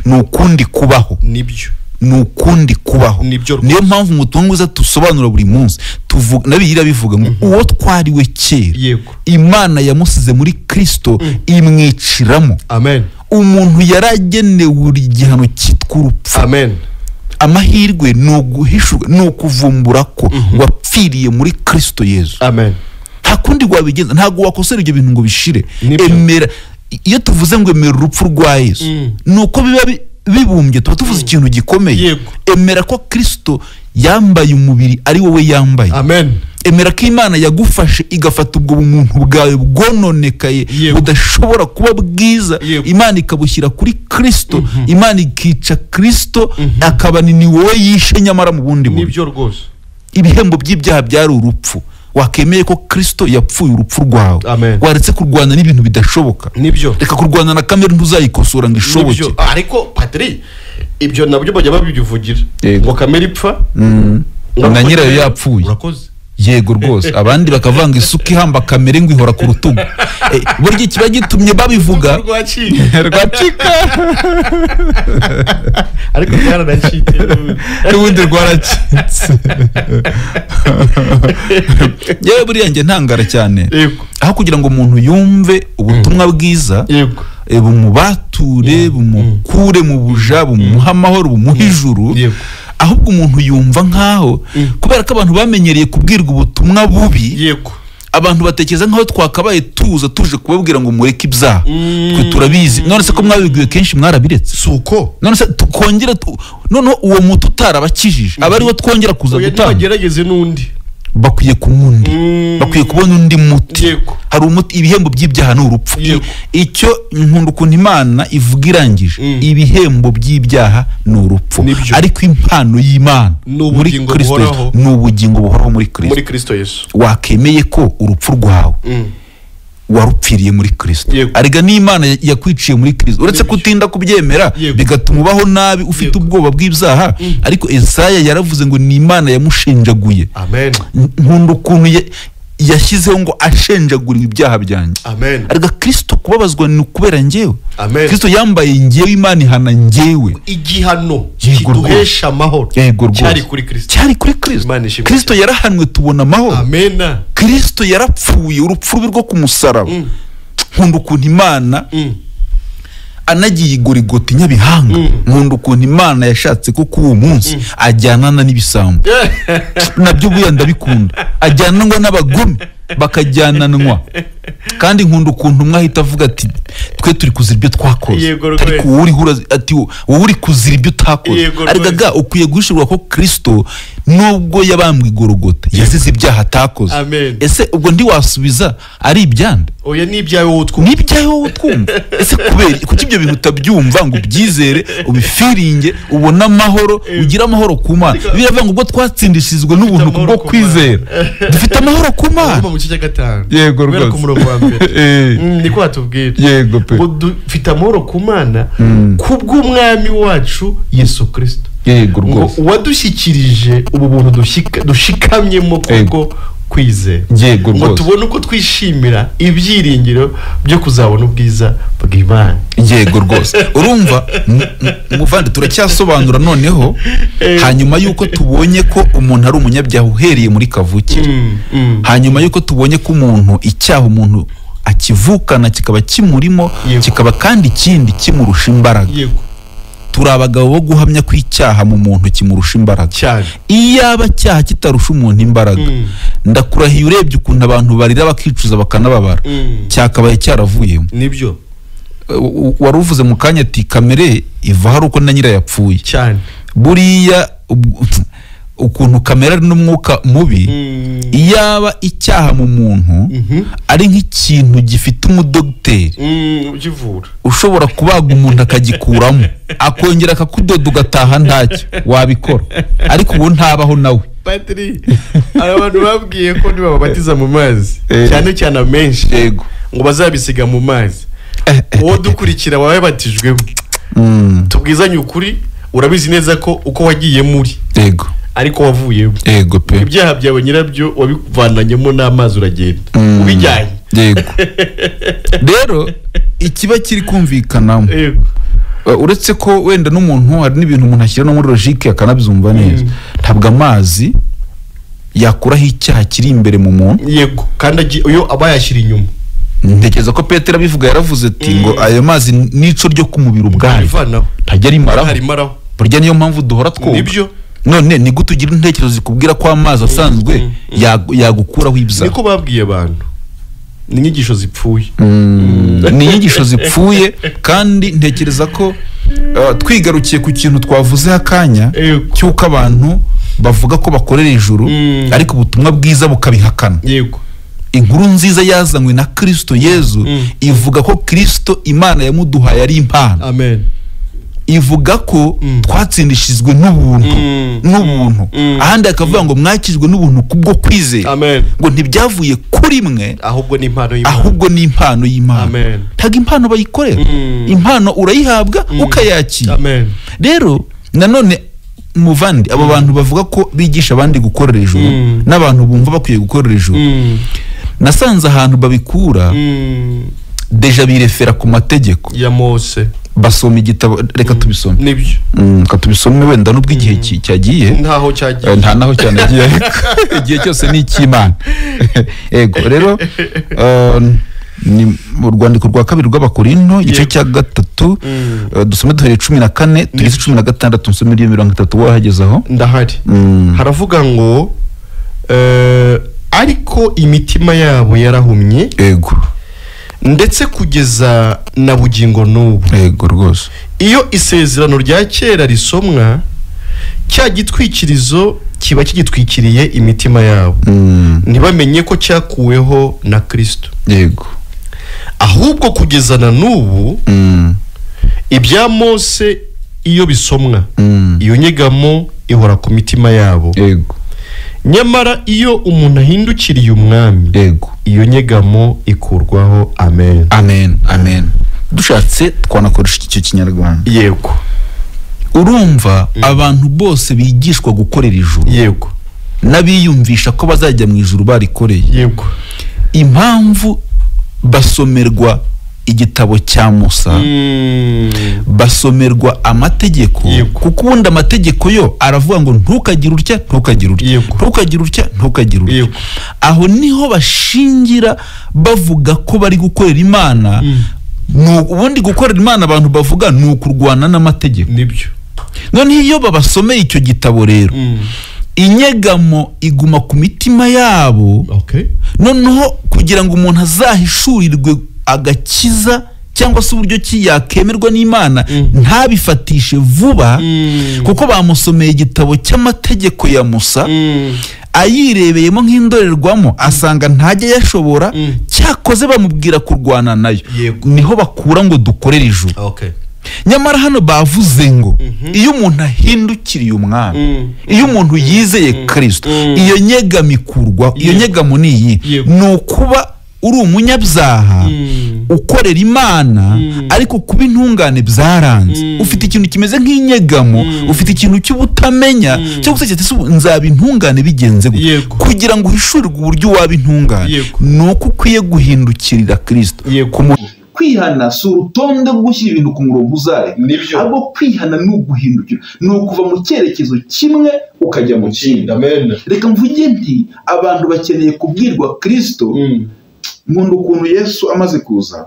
ni ukundi kubaho. Nibyo. Ni ukundi kubaho. Niyo mpamvu umutungo uza tusobanura buri munsi, tuvuga na Bibiliya bivuga ngo uwo twariwe kera, Imana yamusize muri Kristo imwiciramo. Amen. Umuntu yaragenewe igihano cyitwa urupfu. Amen. Amahirwe ni uguhishurwa, ni ukuvumbura ko wapfiriye muri Kristo Yesu. Amen. Nta kundi wabigenza, ntabwo wakosora ibyo bintu ngo bishire. Emera. Iyo tuvuze ngo emera urupfu rwa Yesu, ni uko biba bibumbye, tuba tuvuze ikintu gikomeye. Emera ko Kristo yambaye umubiri ari wowe yambaye. Amen. Emera ko Imana yagufashe igafata ubwo bumuntu bwawe bwononekaye budashobora kuba bwiza, Imana ikabushyira kuri Kristo, Imana ikica Kristo, akaba ni wowe yishe nyamara mu bundi buryo. Nibyo rwose. Ibihembo by'ibyaha byari urupfu. Wakemeye ko Kristo yapfuye urupfu rwawe, waretse kurwana n'ibintu bidashoboka. Nibyo. Reka kurwana na kamere ntuzayikosora ngo ishoboke. Ariko Padiri, ibyo nabyo bajya babivugira ngo kamere ipfa na nyirayo yapfuye. Urakoze. Yego rwose. Abandi bakavanga isuka ihamba kamere ngo ihora ku rutugu. Burya kiba gitumye babivuga rwacika ariko byaranacitse n'ubundi rwaracitse. Yewe buriya njye ntangara cyane, aho kugira ngo umuntu yumve ubutumwa bwiza bumubature, bumukure mu buja, bumuha amahoro, bumuha ijuru, ahubwo umuntu yumva nkaho kubera ko abantu bamenyereye kubwirwa ubutumwa bubi, abantu batekereza nkaho twakabaye tuza tuje kubabwira ngo mureke ibyaha, twe turabizi. None se ko mwabibwiwe kenshi mwarabiretse? Suko none se tukongera noneho uwo muti utarabakijije aba ariwo twongera kuza gutanga? Bagerageze n'undi, bakwiye kumundi, bakwiye kubona undi muti. Hari umuti, ibihembo by'ibyaha ni urupfu. Icyo nkunda ukuntu Imana ivuga irangije, ibihembo by'ibyaha ni urupfu, ariko impano y'Imana muri Kristo ni ubugingo buhoraho muri Kristo Yesu. Wakemeye ko urupfu rwawe warupfiriye muri Kristo, arega n'Imana yakwiciye muri Kristo, uretse kutinda kubyemera bigatuma ubaho nabi ufite ubwoba bw'ibyaha. Ariko Esaya yaravuze ngo ni Imana yamushenjaguye. Amen. Nkunda ukuntu yashyizeho ngo ashenjagurire ibyaha byanjye. Amen. Arega Kristo kubabazwa ni ukubera njyewe. Amen. Kristo yambaye njyewe, Imana ihana njyewe. Igihano kiduhesha amahoro cyari kuri Kristo, cyari kuri Kristo. Kristo yarahanwe tubona amahoro. Amen. Kristo yarapfuye urupfu rubi rwo ku musaraba. Nkunda ukuntu Imana anagiye igorigota Nyabihanga. Nkunda ukuntu Imana yashatse ko kuri uwo munsi ajyanana n'ibisambo. Nabyo buya ndabikunda, ajyananwa n'abagome bakajyananwa. Kandi nkunda ukuntu umwe ahita avuga ati twe turi kuzira ibyo twakoze, ariko wowe uri ati wowe uri kuzira ibyo utakoze. Ariko ga ukwiye guhishurwa ko Kristo nubwo yabambwe igorogota yazize ibyaha atakoze. Ese ubwo ndiwasubiza ari ibyande? Oya, ni ibyawe wowe utwumva, ni ibyawe wowe utwumva. Ese kubera kuki ibyo bintu utabyumva ngo ubyizere, ubifiringe, ubone amahoro, ugire amahoro ku Mana? Biravuga ngo ubwo twatsindishijwe n'ubuntu kubwo kwizera dufite amahoro ku Mana. Mu gice cya 5 yego rwose, ku murongo wa mbere niko batubwira. Yego pe, ngo dufite amahoro ku Mana kubw'umwami wacu Yesu Kristo. Yego rwose, uwadushyikirije ubu buntu dushikamyemo kubwo kwizera. Yego rwose, ngo tubone uko twishimira ibyiringiro byo kuzabona ubwiza bw'Imana. Yego rwose, urumva muvandi turacyasobanura noneho hanyuma yuko tubonye ko umuntu ari umunyabyaha uhereye muri kavukire, hanyuma yuko tubonye ko umuntu icyaha umuntu akivukana kikaba kimurimo, kikaba kandi ikindi kimurusha imbaraga. Turi abagabo bo guhamya ko icyaha mu muntu kimurusha imbaraga. Iyaba cyaha kitarusha umuntu imbaraga, ndakurahiye urebye ukuntu abantu barira bakicuza bakanababara, cyakabaye cyaravuyemo. Nibyo wari uvuze mu kanya ati kamere iva hari uko na nyirayo yapfuye cyane. Buriya ukuntu kamere ari n'umwuka mubi, iyaba icyaha mu muntu ari nk'ikintu gifite umudogiteri ushobora kubaga umuntu akagikuramo akongera akakudoda ugataha ntacyo wabikora, ariko ubu ntabaho nawe. Patri, abantu babwiye ko nibababatiza mu mazi cyane cyane amenshi ngo bazabisiga mu mazi, uwo dukurikira wababatijwemo, tubwizanye ukuri, urabizi neza ko uko wagiye muri yego ariko wavuyemo. Yego pe, ibyaha byawe nyirabyo wabivananyemo n'amazi uragenda ubijyanye. Yego. Rero ikiba kiri kumvikanamo, uretse ko wenda n'umuntu hari n'ibintu umuntu ashyira no muri logique akanabyumva neza, ntabwo amazi yakuraho icyaha kiri imbere mu muntu. Yego, kandi iyo aba yashyira inyuma. Ntekereza ko Petero abivuga yaravuze ati ngo ayo mazi n'ico ryo ku mubiri ubwayo ntajya arimaraho. Burya niyo mpamvu duhora twoga. Nibyo. None ni gute ugira intekerezo zikubwira ko amazi asanzwe yagukuraho ibyaha? Niko babwiye abantu, ni inyigisho zipfuye. Ni inyigisho zipfuye, kandi ntekereza ko twigarukiye ku kintu twavuze akanya cy'uko abantu bavuga ko bakorera ijuru, ariko ubutumwa bwiza bukabihakana. Yego. Inkuru nziza yazanywe na Kristo Yezu ivuga ko Kristo Imana yamuduhaye ari impano. Amen. Ivuga ko twatsindishijwe n'ubuntu, n'ubuntu. Ahandi akavuga ngo mwakijwe n'ubuntu kubwo kwizera. Ngo ntibyavuye kuri mwe, ahubwo ni impano y'Imana. Ahubwo ni impano y'Imana. Amen. Ntago impano bayikorera. Impano urayihabwa ukayakira. Amen. Rero nanone muvandi abo bantu bavuga ko bigisha abandi gukorera ijuru n'abantu bumva bakwiye gukorera ijuru, Nasanze ahantu babikura déjà birefera ku mategeko ya Mose. Basoma igitabo, reka tubisome. Nibyo. Reka tubisome wenda nubwo igihe cyagiye. Ntaho cyagiye. Nta naho cyanagiye, ariko igihe cyose ni icy'Imana. Yego rero, ni mu rwandiko rwa kabiri rw'Abakorinto, igice cya 3, dusome duhereye 14 tugeze 16, nsome iyo 30. Wahageze aho? Ndahari. Haravuga ngo ariko imitima yabo yarahumye, ndetse kugeza na bugingo n'ubu. Yego rwose. Iyo isezerano rya kera risomwa, cya gitwikirizo kiba kigitwikiriye imitima yabo, ntibamenye ko cyakuweho na Kristo. Ahubwo kugeza na n'ubu, ibya Mose iyo bisomwa, iyo nyegamo ihora ku mitima yabo. Nyamara iyo umuntu ahindukiriye umwami, iyo nyegamo ikurwaho. Amen. Amen, amen. Dushatse twanakoresha icyo Kinyarwanda. Yego. Urumva abantu bose bigishwa gukorera ijuru, n'abiyumvisha ko bazajya mu ijuru barikoreye, impamvu basomerwa igitabo cya Musa, basomerwa amategeko, kuko ubundi amategeko yo aravuga ngo ntukagire utya, ntukagire utya, ntukagire utya, ntukagire utya. Aho niho bashingira bavuga ko bari gukorera Imana. Ubundi gukorera Imana abantu bavuga ni ukurwana n'amategeko. Nibyo. Noneho iyo babasomeye icyo gitabo rero, inyegamo iguma ku mitima yabo. Noneho kugira ngo umuntu azahishurirwe agakiza cyangwa se uburyo ki yakemerwa n'Imana, ntabifatishe vuba, kuko bamusomeye igitabo cy'amategeko ya Musa, ayirebeyemo nk'indorerwamo asanga ntajya yashobora, cyakoze bamubwira kurwana nayo. Niho bakura ngo dukorere ijuru. Nyamara hano bavuze ngo iyo umuntu ahindukiriye umwami, iyo umuntu yizeye Kristo, iyo nyegamo ikurwaho. Iyo nyegamo ni iyi, ni ukuba uri umunyabyaha ukorera Imana, ariko kuba intungane byaranze. Ufite ikintu kimeze nk'inyegamo, ufite ikintu cy'ubutamenya cyo gutekereza nzaba intungane bigenze gute. Kugira ngo uhishurirwe uburyo waba intungane, ni uko ukwiye guhindukirira Kristo. Kwihana si urutonde rwo gushyira ibintu ku murongo uzareka, ahubwo kwihana ni uguhindukira, ni ukuva mu cyerekezo kimwe ukajya mu kindi. Reka mvuge nti abantu bakeneye kubwirwa Kristo. Nkunda ukuntu Yesu amaze kuza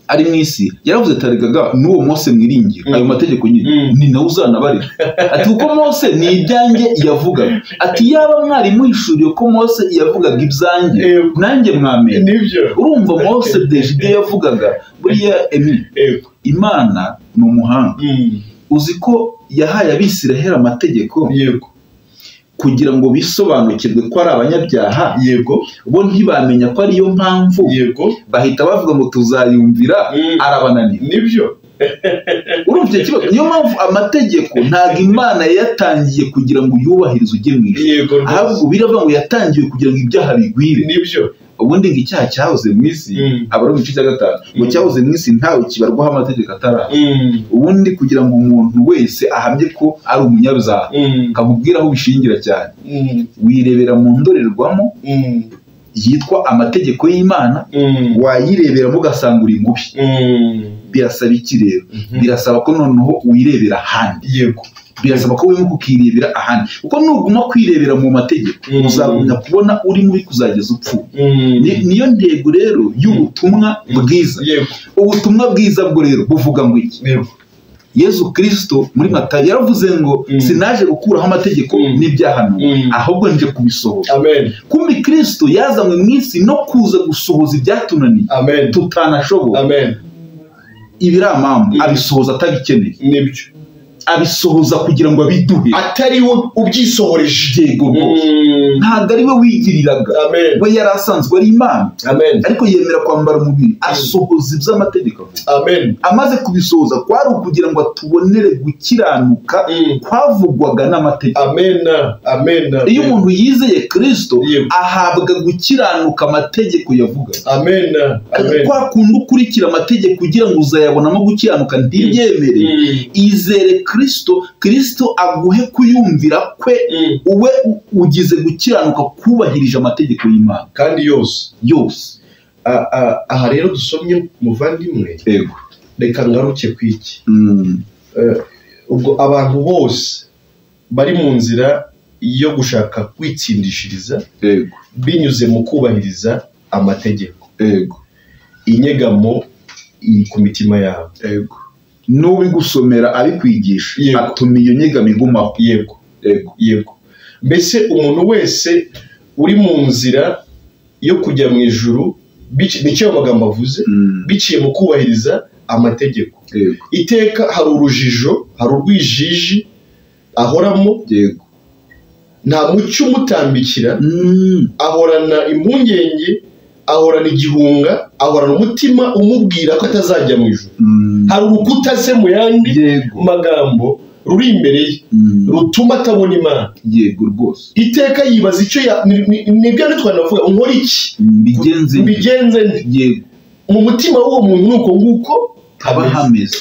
ari mu isi yaravuze ati erega n'uwo Mose mwiringira, ayo mategeko nyine ni nawe uzanabarira. Ati kuko Mose ni ibyanjye yavugaga. Ati yaba mwari muhishuriye ko Mose yavugaga ibyanjye, nanjye mwamenya. Urumva Mose deje ibyo yavugaga. Buriya Emi, Imana ni umuhanga. Uzi ko yahaye Abisiraheli amategeko kugira ngo bisobanukirwe ko ari abanyabyaha. Bo ntibamenya ko ariyo mpamvu bahita bavuga ngo tuzayumvira, arabananira. Nibyo. Urumva icyo kibazo? Niyo mpamvu amategeko ntabwo Imana yatangiye kugira ngo yubahirize ujye mu ijuru, ahubwo biravuga ngo yatangiye kugira ngo ibyaha bigwire. Nibyo. Ubundi ngo icyaha cyahoze mu isi, Abaroma igice cya 5, ngo cyahoze mu isi ntawe kibarwaho amategeko ataraza. Ubundi kugira ngo umuntu wese ahamye ko ari umunyabyaha, kamubwira aho bishingira cyane, wirebera mu ndorerwamo yitwa amategeko y'Imana, wayireberamo ugasanga uri mubi. Birasaba iki rero? Birasaba ko noneho wirebera ahandi. Birasaba ko wimuka ukirebera ahandi, kuko nuguma kwirebera mu mategeko uzagumya kubona uri mubi kuzageza upfuye. Niyo ntego rero y'ubutumwa bwiza. Ubutumwa bwiza bwo rero buvuga ngo iki? Yesu Kristo muri Matayo yaravuze ngo sinaje gukuraho amategeko n'ibyahanuwe, ahubwo nje kubisohoza. Kumbi Kristo yazanywe mu isi no kuza gusohoza ibyatunaniye tutanashobora. Ibiramambu abisohoza atabikeneye. Nibyo. Abisohoza kugira ngo abiduhe, atari we ubyisohoreje. Yego rwose, ntabwo ari we wigiriraga, we yari asanzwe ari Imana, ariko yemera kwambara umubiri asohoza iby'amategeko. Amaze kubisohoza kwari ukugira ngo atubonere gukiranuka kwavugwaga n'amategeko. Iyo umuntu yizeye Kristo ahabwa gukiranuka amategeko yavuga. Kwa kundi ukurikira amategeko kugira ngo uzayabonamo gukiranuka ntibyemere, izere Kristo, Kristo aguhe kuyumvira kwe, uwe ugize gukiranuka kubahirije amategeko y'Imana kandi yose yose. Aha rero dusomye muvandimwe, yego, reka ngaruke kwiki. Ubwo abantu bose bari mu nzira yo gushaka kwitsindishiriza, yego, binyuze mu kubahiriza amategeko, yego, inyegamo iri ku mitima yabo, yego, n'ubigusomera abikwigisha atuma iyo nyegamo igumaho, yego, yego, yego. Mbese umuntu wese uri mu nzira yo kujya mu ijuru, nicyo amagambo avuze, biciye mu kubahiriza amategeko, yego, iteka hari urujijo, hari urwijiji ahoramo, yego, nta mucyo umutambikira, ahorana impungenge, ahorana igihunga, ahorana umutima umubwira ko atazajya mu ijuru. Hari urukuta se mu yandi magambo ruri imbere ye rutuma atabona Imana, yego rwose. Iteka yibaza icyo nibyo twanavuga, nkora iki, mbigenze nte, yego, mu mutima w'uwo muntu nuko nguko haba hameze.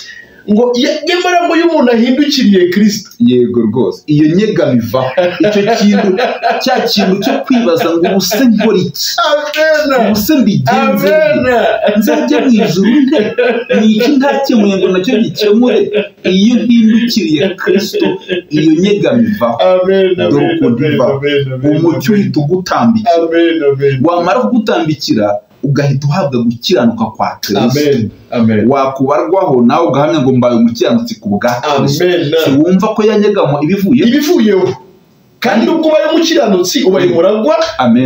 Ngo nyamara ngo iyo umuntu ahindukiriye Kristo, yego rwose, iyo nyegamo ivaho, icyo kintu cya kintu cyo kwibaza ngo ubuse nkora iki, ubuse mbigenze nte, nzajya mu ijuru nte, ni iki ntakemuye ngo nacyo gikemure. Iyo mpindukiriye Kristo, iyo nyegamo ivaho, dore ukuntu ivaho, umucyo uhita ugutambikira, wamara kugutambikira ugahita uhabwa gukiranuka kwa Kristo. Amen. Wakubarwaho nawe ugahamya ngo mbaye umukiranutsi ku bwa Kristo. Wumva ko yanyegamo ibivuyeho, kandi nubwo ubaye umukiranutsi ubaye umuragwa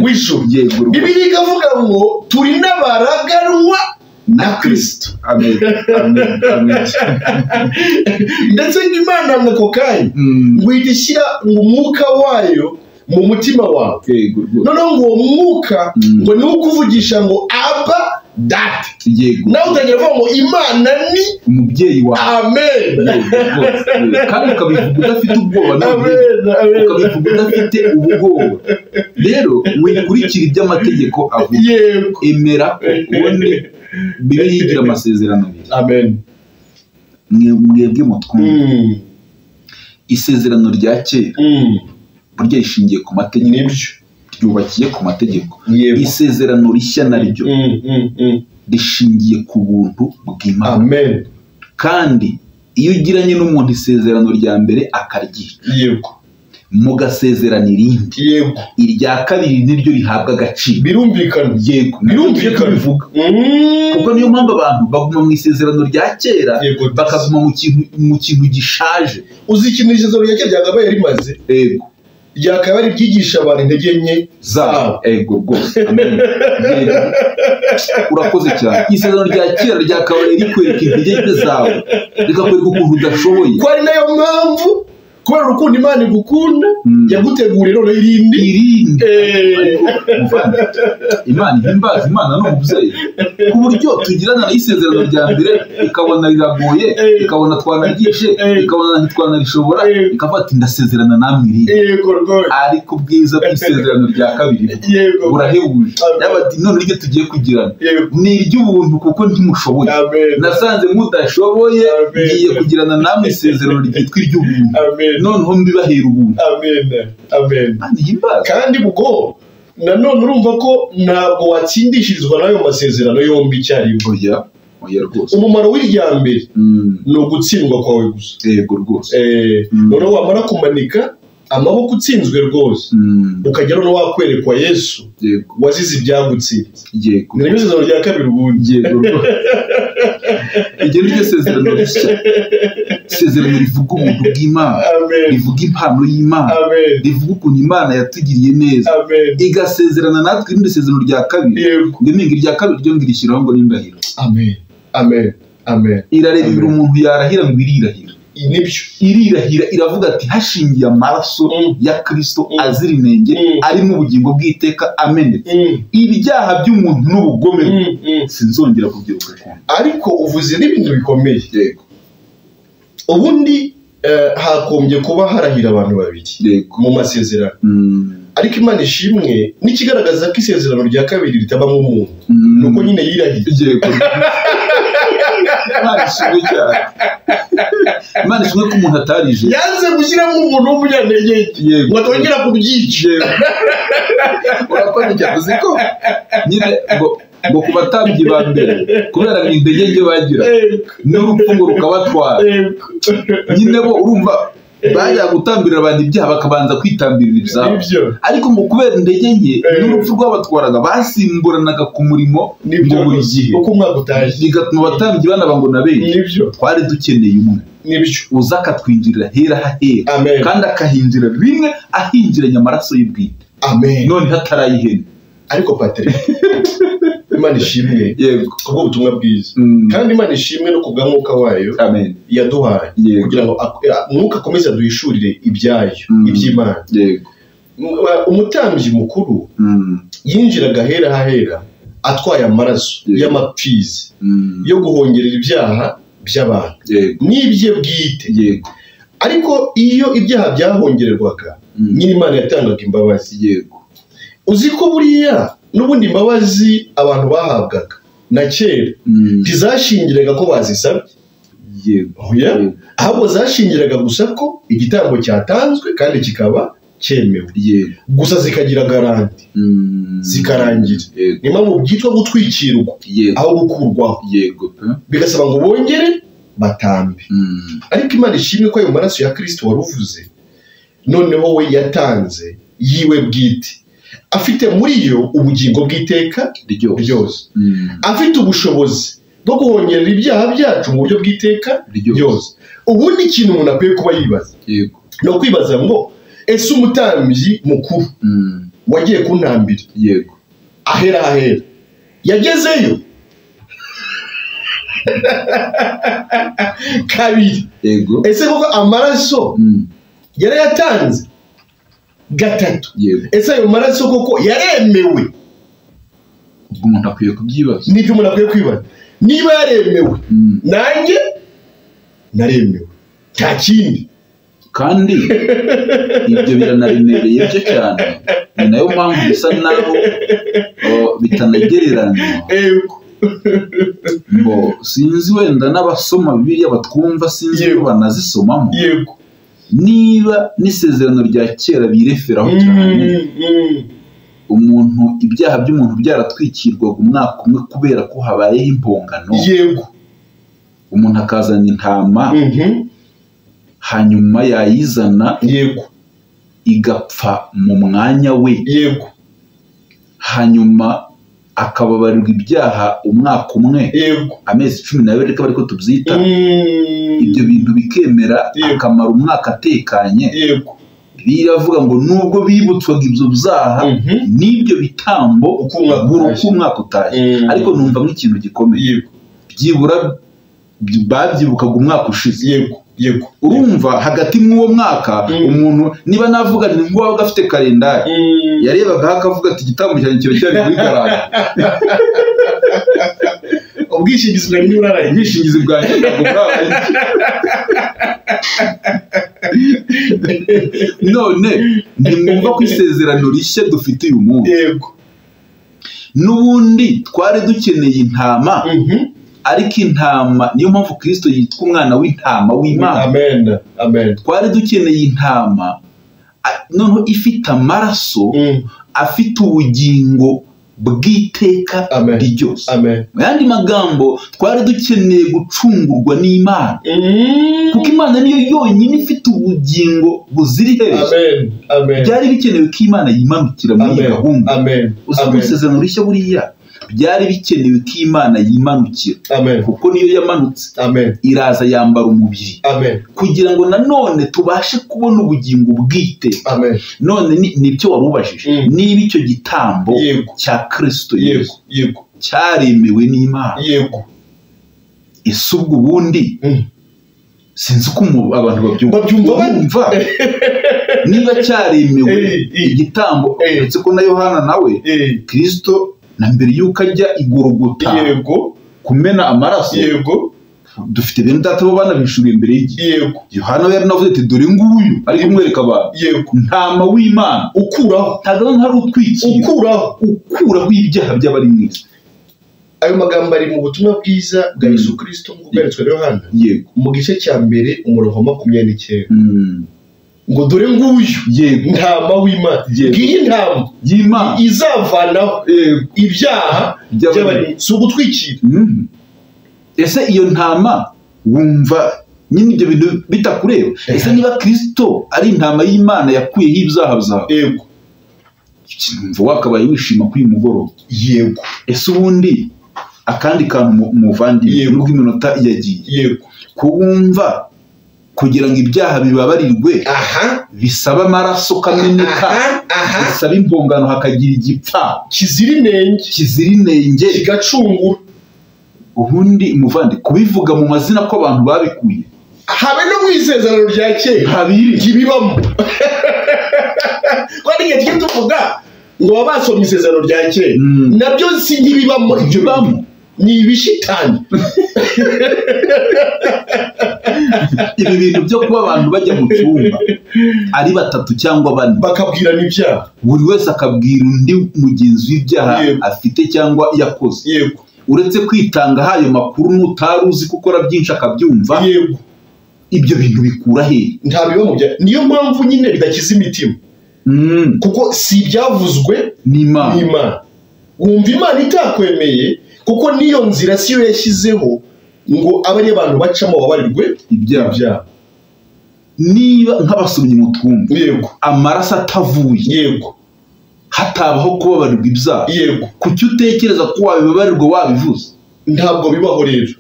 w'ijuru. Bibiliya ikavuga ngo turi n'abaraganwa na Kristo. Amen. Amen. Amen. Ndetse n'Imana ako kanya ngo ihita ishyira umwuka wayo mu mutima wawe. Noneho ngo uwo mwuka ngo ni ukuvugisha ngo Abba Data. Yego. Nawe utangira kuvuga ngo Imana ni umubyeyi wawe. Amen. Kandi ukabivuga udafite ubwoba, ukabivuga udafite ubwoba. Rero wikurikira iby'amategeko avuga. Yego. Emera ubundi Bibiliya igira amasezerano abiri. Amen. Mwebwe mutwumva. Isezerano rya kera burya rishingiye ku mategeko, ryubakiye ku mategeko. Isezerano rishya naryo rishingiye ku buntu bw'Imana. Amen. Kandi iyo ugiranye n'umuntu isezerano rya mbere akaryica, yego, mugasezerana irindi, yego, irya kabiri niryo rihabwa agaciro. Birumvikana, yego, birumvikana bivuga. Kuko niyo mpamvu abantu baguma mu isezerano rya kera, bakaguma mu kintu gishaje. Uzi ikintu isezerano rya kera ryakabaye rimaze? Yego, ryakaba ari ryigisha abantu intege nke zabo. Ego rwose. Amen. Urakoze cyane. Isezerano rya kera ryakabaye rikwereka intege nke zawe, rikakwereka ukuntu udashoboye. Ko ari nayo mpamvu kubera urukundo Imana igukunda yaguteguriye noneho irindi. Imana ihimbaza Imana ni umubyeyi, ku buryo tugirana isezerano rya mbere ikabona riragoye, ikabona twanaryishe, ikabona ntitwanarishobora, ikavuga ati ndasezerana namwe irindi. Ariko ubwiza bw'isezerano rya kabiri burahebuje. Yaba ati none iryo tugiye kugirana ni iry'ubuntu kuko ntimushoboye, nasanze mudashoboye, ngiye kugirana namwe isezerano ryitwa iry'ubuntu, noneho mbibahera ubuntu. Amen. Amen. Kandi ubwo nanone urumva ko ntabwo watsindishirizwa n'ayo masezerano yombi icyarimwe. Oya, oya rwose. Umumaro w'irya mbere ni ugutsindwa kwawe gusa. Yego rwose. Noneho wamara kumanika amaboko utsinzwe rwose, ukagera no wakwerekwa Yesu wazize ibyagutsinze. Yego. Ni isezerano rya kabiri ubundi. Yego rwose. Iryo ni ryo sezerano rishya. Isezerano rivuga ubuntu bw'Imana, rivuga impano y'Imana, rivuga ukuntu Imana yatugiriye neza, igasezerana natwe irindi sezerano rya kabiri. Ngo impinga irya kabiri ryo ngirishyiraho ngo n'indahiro. Amen. Amen. Amen. Irareba ibiri umuntu yarahira ngo irirahira. Nibyo. Irirahira iravuga ati hashingiye amaraso ya Kristo azira inenge ari mu bugingo bw'iteka amenetse, ibyaha by'umuntu n'ubugome sinzongera kubyibuka ukundi. Ariko uvuze n'ibintu bikomeye. Yego. Ubundi hakombye kuba harahira abantu babiri mu masezerano. Ariko Imana ishimwe n'ikigaragaza ko isezerano rya kabiri ritabamo umuntu, nuko nyine yirahiye. Yego. Imana ishimwe cyane. Imana ishimwe ko umuntu atarije, yanze gushyiramo umuntu w'umunyantege Yego. ngo atongera kubyica. Urakoze cyane. Uzi ko nyine ngo ku batambyi ba mbere kubera ngo intege nke bagira n'urupfu ngo rukabatwara, nyine bo urumva bajya gutambirira abantu ibyaha bakabanza kwitambirira ibyabo, ariko ngo kubera intege nke n'urupfu rwabatwaraga basimburanaga ku murimo ngo buri gihe uko umwaka utashye, bigatuma abatambyi banaba ngo na benshi. Twari dukeneye umwe uza akatwinjirira hera hahera, kandi akahinjira rimwe ahinjiranye amaraso y'ubwite. None hatarayihena. Ariko Patrick, Imana ishimwe kubwo ubutumwa bwiza, kandi Imana ishimwe no kubwa mwuka wayo yaduhaye kugira ngo mwuka akomeze aduhishurire ibyayo, iby'Imana. Umutambyi mukuru yinjiraga hera hahera atwaye amaraso y'amapfizi yo guhongerera ibyaha by'abantu n'ibye bwite. Ariko iyo ibyaha byahongererwaga, nyine Imana yatangaga imbabazi. Uzi ko buriya n'ubundi imbabazi abantu bahabwaga na kera ntizashingiraga ko bazisabye, ahubwo zashingiraga gusa ko igitambo cyatanzwe kandi kikaba cyemewe, gusa zikagira garanti, zikarangira. Niyo mpamvu byitwa gutwikirwa aho gukurwaho, bigasaba ngo bongere batambe. Ariko Imana ishimwe ko ayo maraso ya Kristo waruvuze noneho we yatanze yiwe bwite, afite muri yo ubugingo bw'iteka ryose, afite ubushobozi bwo guhongerera ibyaha byacu mu buryo bw'iteka ryose. Ubundi ikintu umuntu akwiye kuba yibaza ni ukwibaza ngo ese umutambyi mukuru wagiye kuntambira ahera ahera yagezeyo? Kabiri, ese koko amaraso yarayatanze? Gatatu, ese ayo maraso koko yaremewe? Ubwo umuntu akwiye kubyibaza. Nibyo umuntu akwiye kwibaza. Niba yaremewe, nanjye naremewe, nta kindi. Kandi ibyo biranaremereye byo cyane, ni nayo mpamvu bisa naho bitanagereranywa. Ngo sinzi wenda n'abasoma Bibiliya batwumva, sinzi ko banazisomamo. Niba n'isezerano rya kera bireferaho cyane, umuntu ibyaha by'umuntu byaratwikirwaga umwaka umwe kubera ko habayeho impongano, umuntu akazana intama, hanyuma yayizana igapfa mu mwanya we, hanyuma akababarirwa ibyaha umwaka umwe, amezi 12 reka ariko tubyita, ibyo bintu bikemera, akamara umwaka atekanye. Biravuga ngo nubwo bibutswaga ibyo byaha n'ibyo bitambo buri uko umwaka utashye, ariko numva nk'ikintu gikomeye, byibura babyibukaga umwaka ushize. Urumva hagati mw'uwo mwaka umuntu niba navuga ni nk'uwabaga afite kalendari, yarebaga akavuga ati igitambo cyanjye kiracyari kuri garage, ubwishingizi bwanjye ntiburarangira, ubwishingizi bwanjye ntabwo burarangira. None ntimwumva ko isezerano rishya dufite uyu munsi, n'ubundi twari dukeneye intama, ariko intama niyo mpamvu Kristo yitwa umwana w'intama w'Imana. Amen, amen. Twari dukeneye intama noneho ifite amaraso, afite ubugingo bw'iteka ryose. Mu yandi magambo, twari dukeneye gucungurwa n'Imana, kuko Imana niyo yonyine ifite ubugingo buzira iherezo. Byari bikenewe ko Imana yimanukira muri iyi gahunda. Uzi ko isezerano rishya buriya byari bikenewe ko Imana yimanukira, kuko niyo yamanutse iraza yambara umubiri, kugira ngo nanone tubashe kubona ubugingo bwite. None nibyo warubajije, niba icyo gitambo cya Kristo Yesu cyaremewe n'Imana, ese ubwo ubundi sinzi uko abantu babyumva niba cyaremewe igitambo, uretse ko na Yohana nawe Kristo na mbere yuko ajya i Golgota kumena amaraso, dufite bene data bo banabishuriye imbere y'igihe. Yohana we yaranavuze ati dore nguyu ari kumwereka abantu ntama w'Imana ukuraho, ntabwo hari utwikira, ukuraho ibyaha by'abari mu isi. Ayo magambo ari mu butumwa bwiza bwa Yesu Kristo nk'uko bwanditswe na Yohana. Yego. Mu gice cya mbere umurongo wa 29. Ngo dore nguyu. Yego. Ntama w'Imana. Ngiyi ntama y'Imana izavanaho ibyaha by'abari, si ugutwikira. Ese iyo ntama wumva nyine ibyo bintu bitakureba? Ese niba Kristo ari intama y'Imana yakuyeho ibyaha byawe, yego, wumva wakabaye wishima kuri uyu mugoroba? Yego. Ese ubundi akandi kantu muvandimwe, nubwo iminota yagiye, yego, kuwumva kugira ngo ibyaha bibabarirwe, bisaba amaraso kameneka, bisaba impongano hakagira igipfa kizira inenge, kigacungura. Ubundi muvandi kubivuga mu mazina ko abantu babikuye, habe no mu isezerano rya kera habiri kibibamo. Kandi igihe tujye tuvuga ngo baba basomye isezerano rya kera, nabyo si nk'ibibamo, ibyo bibamo ni ibishitani. Ibi bintu byo kuba abantu bajya mu cyumba ari batatu cyangwa bane bakabwirana ibyaha, buri wese akabwira undi mugenzi w'ibyaha afite cyangwa yakoze. Yego. Uretse kwitanga hayo makuru n'utari uzi ko ukora byinshi akabyumva. Yego. Ibyo bintu bikura he? Nta biba mu bya. Niyo mpamvu nyine bidakiza imitima. Kuko si ibyavuzwe n'Imana. Wumva Imana itakwemeye, kuko niyo nzira siyo yashyizeho ngo abe ari abantu bacamo babarirwe ibyaha. Niba nk'abasomyi mutwumva, yego, amaraso atavuye, yego, hatabaho kubabarirwa ibyaha, yego, kuki utekereza ko wabibabarirwa wabivuze? Ntabwo bibaho rero.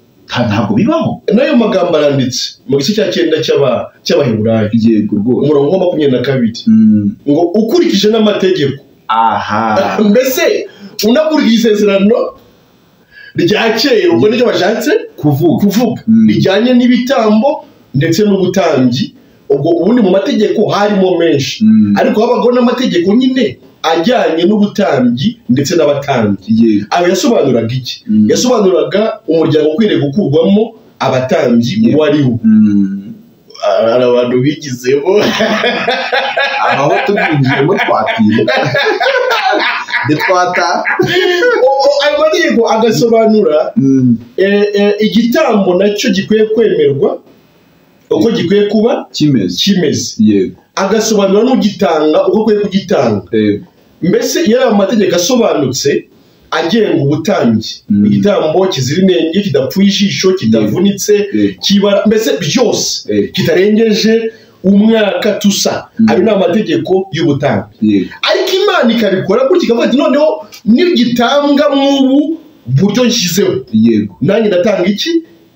Ntabwo bibaho. N'ayo magambo aranditse mu gice cya 9 cy'Abaheburayo, yego rwose, umurongo wa 22, ngo ukurikije n'amategeko. Aha. Mbese unakurikije isezerano rya kera, ubwo nicyo bashatse kuvuga bijyanye n'ibitambo ndetse n'ubutambyi. Ubwo ubundi mu mategeko harimo menshi, ariko habagaho n'amategeko nyine ajyanye n'ubutambyi ndetse n'abatambyi. Ayo yasobanuraga iki? Yasobanuraga umuryango ukwiriye gukurwamo abatambyi uwo ari wo. Hari abantu bigizemo aho tubyinjiyemo twatinda twata. Ayo mategeko agasobanura igitambo nacyo gikwiye kwemerwa uko gikwiye kuba kimeze. Yego. Agasobanura n'ugitanga uko akwiye kugitanga. Yego. Mbese iyo ari amategeko asobanutse agenga ubutambyi, igitambo kizira inenge, kidapfuye ijisho, kitavunitse, kibara, mbese byose kitarengeje umwaka tusa. Ayo ni amategeko y'ubutambyi. Ariko Imana ikabikora gutya ikavuga ati noneho nigitambwa mw'ubu buryo nshyizeho, yego, nanjye ndatanga iki?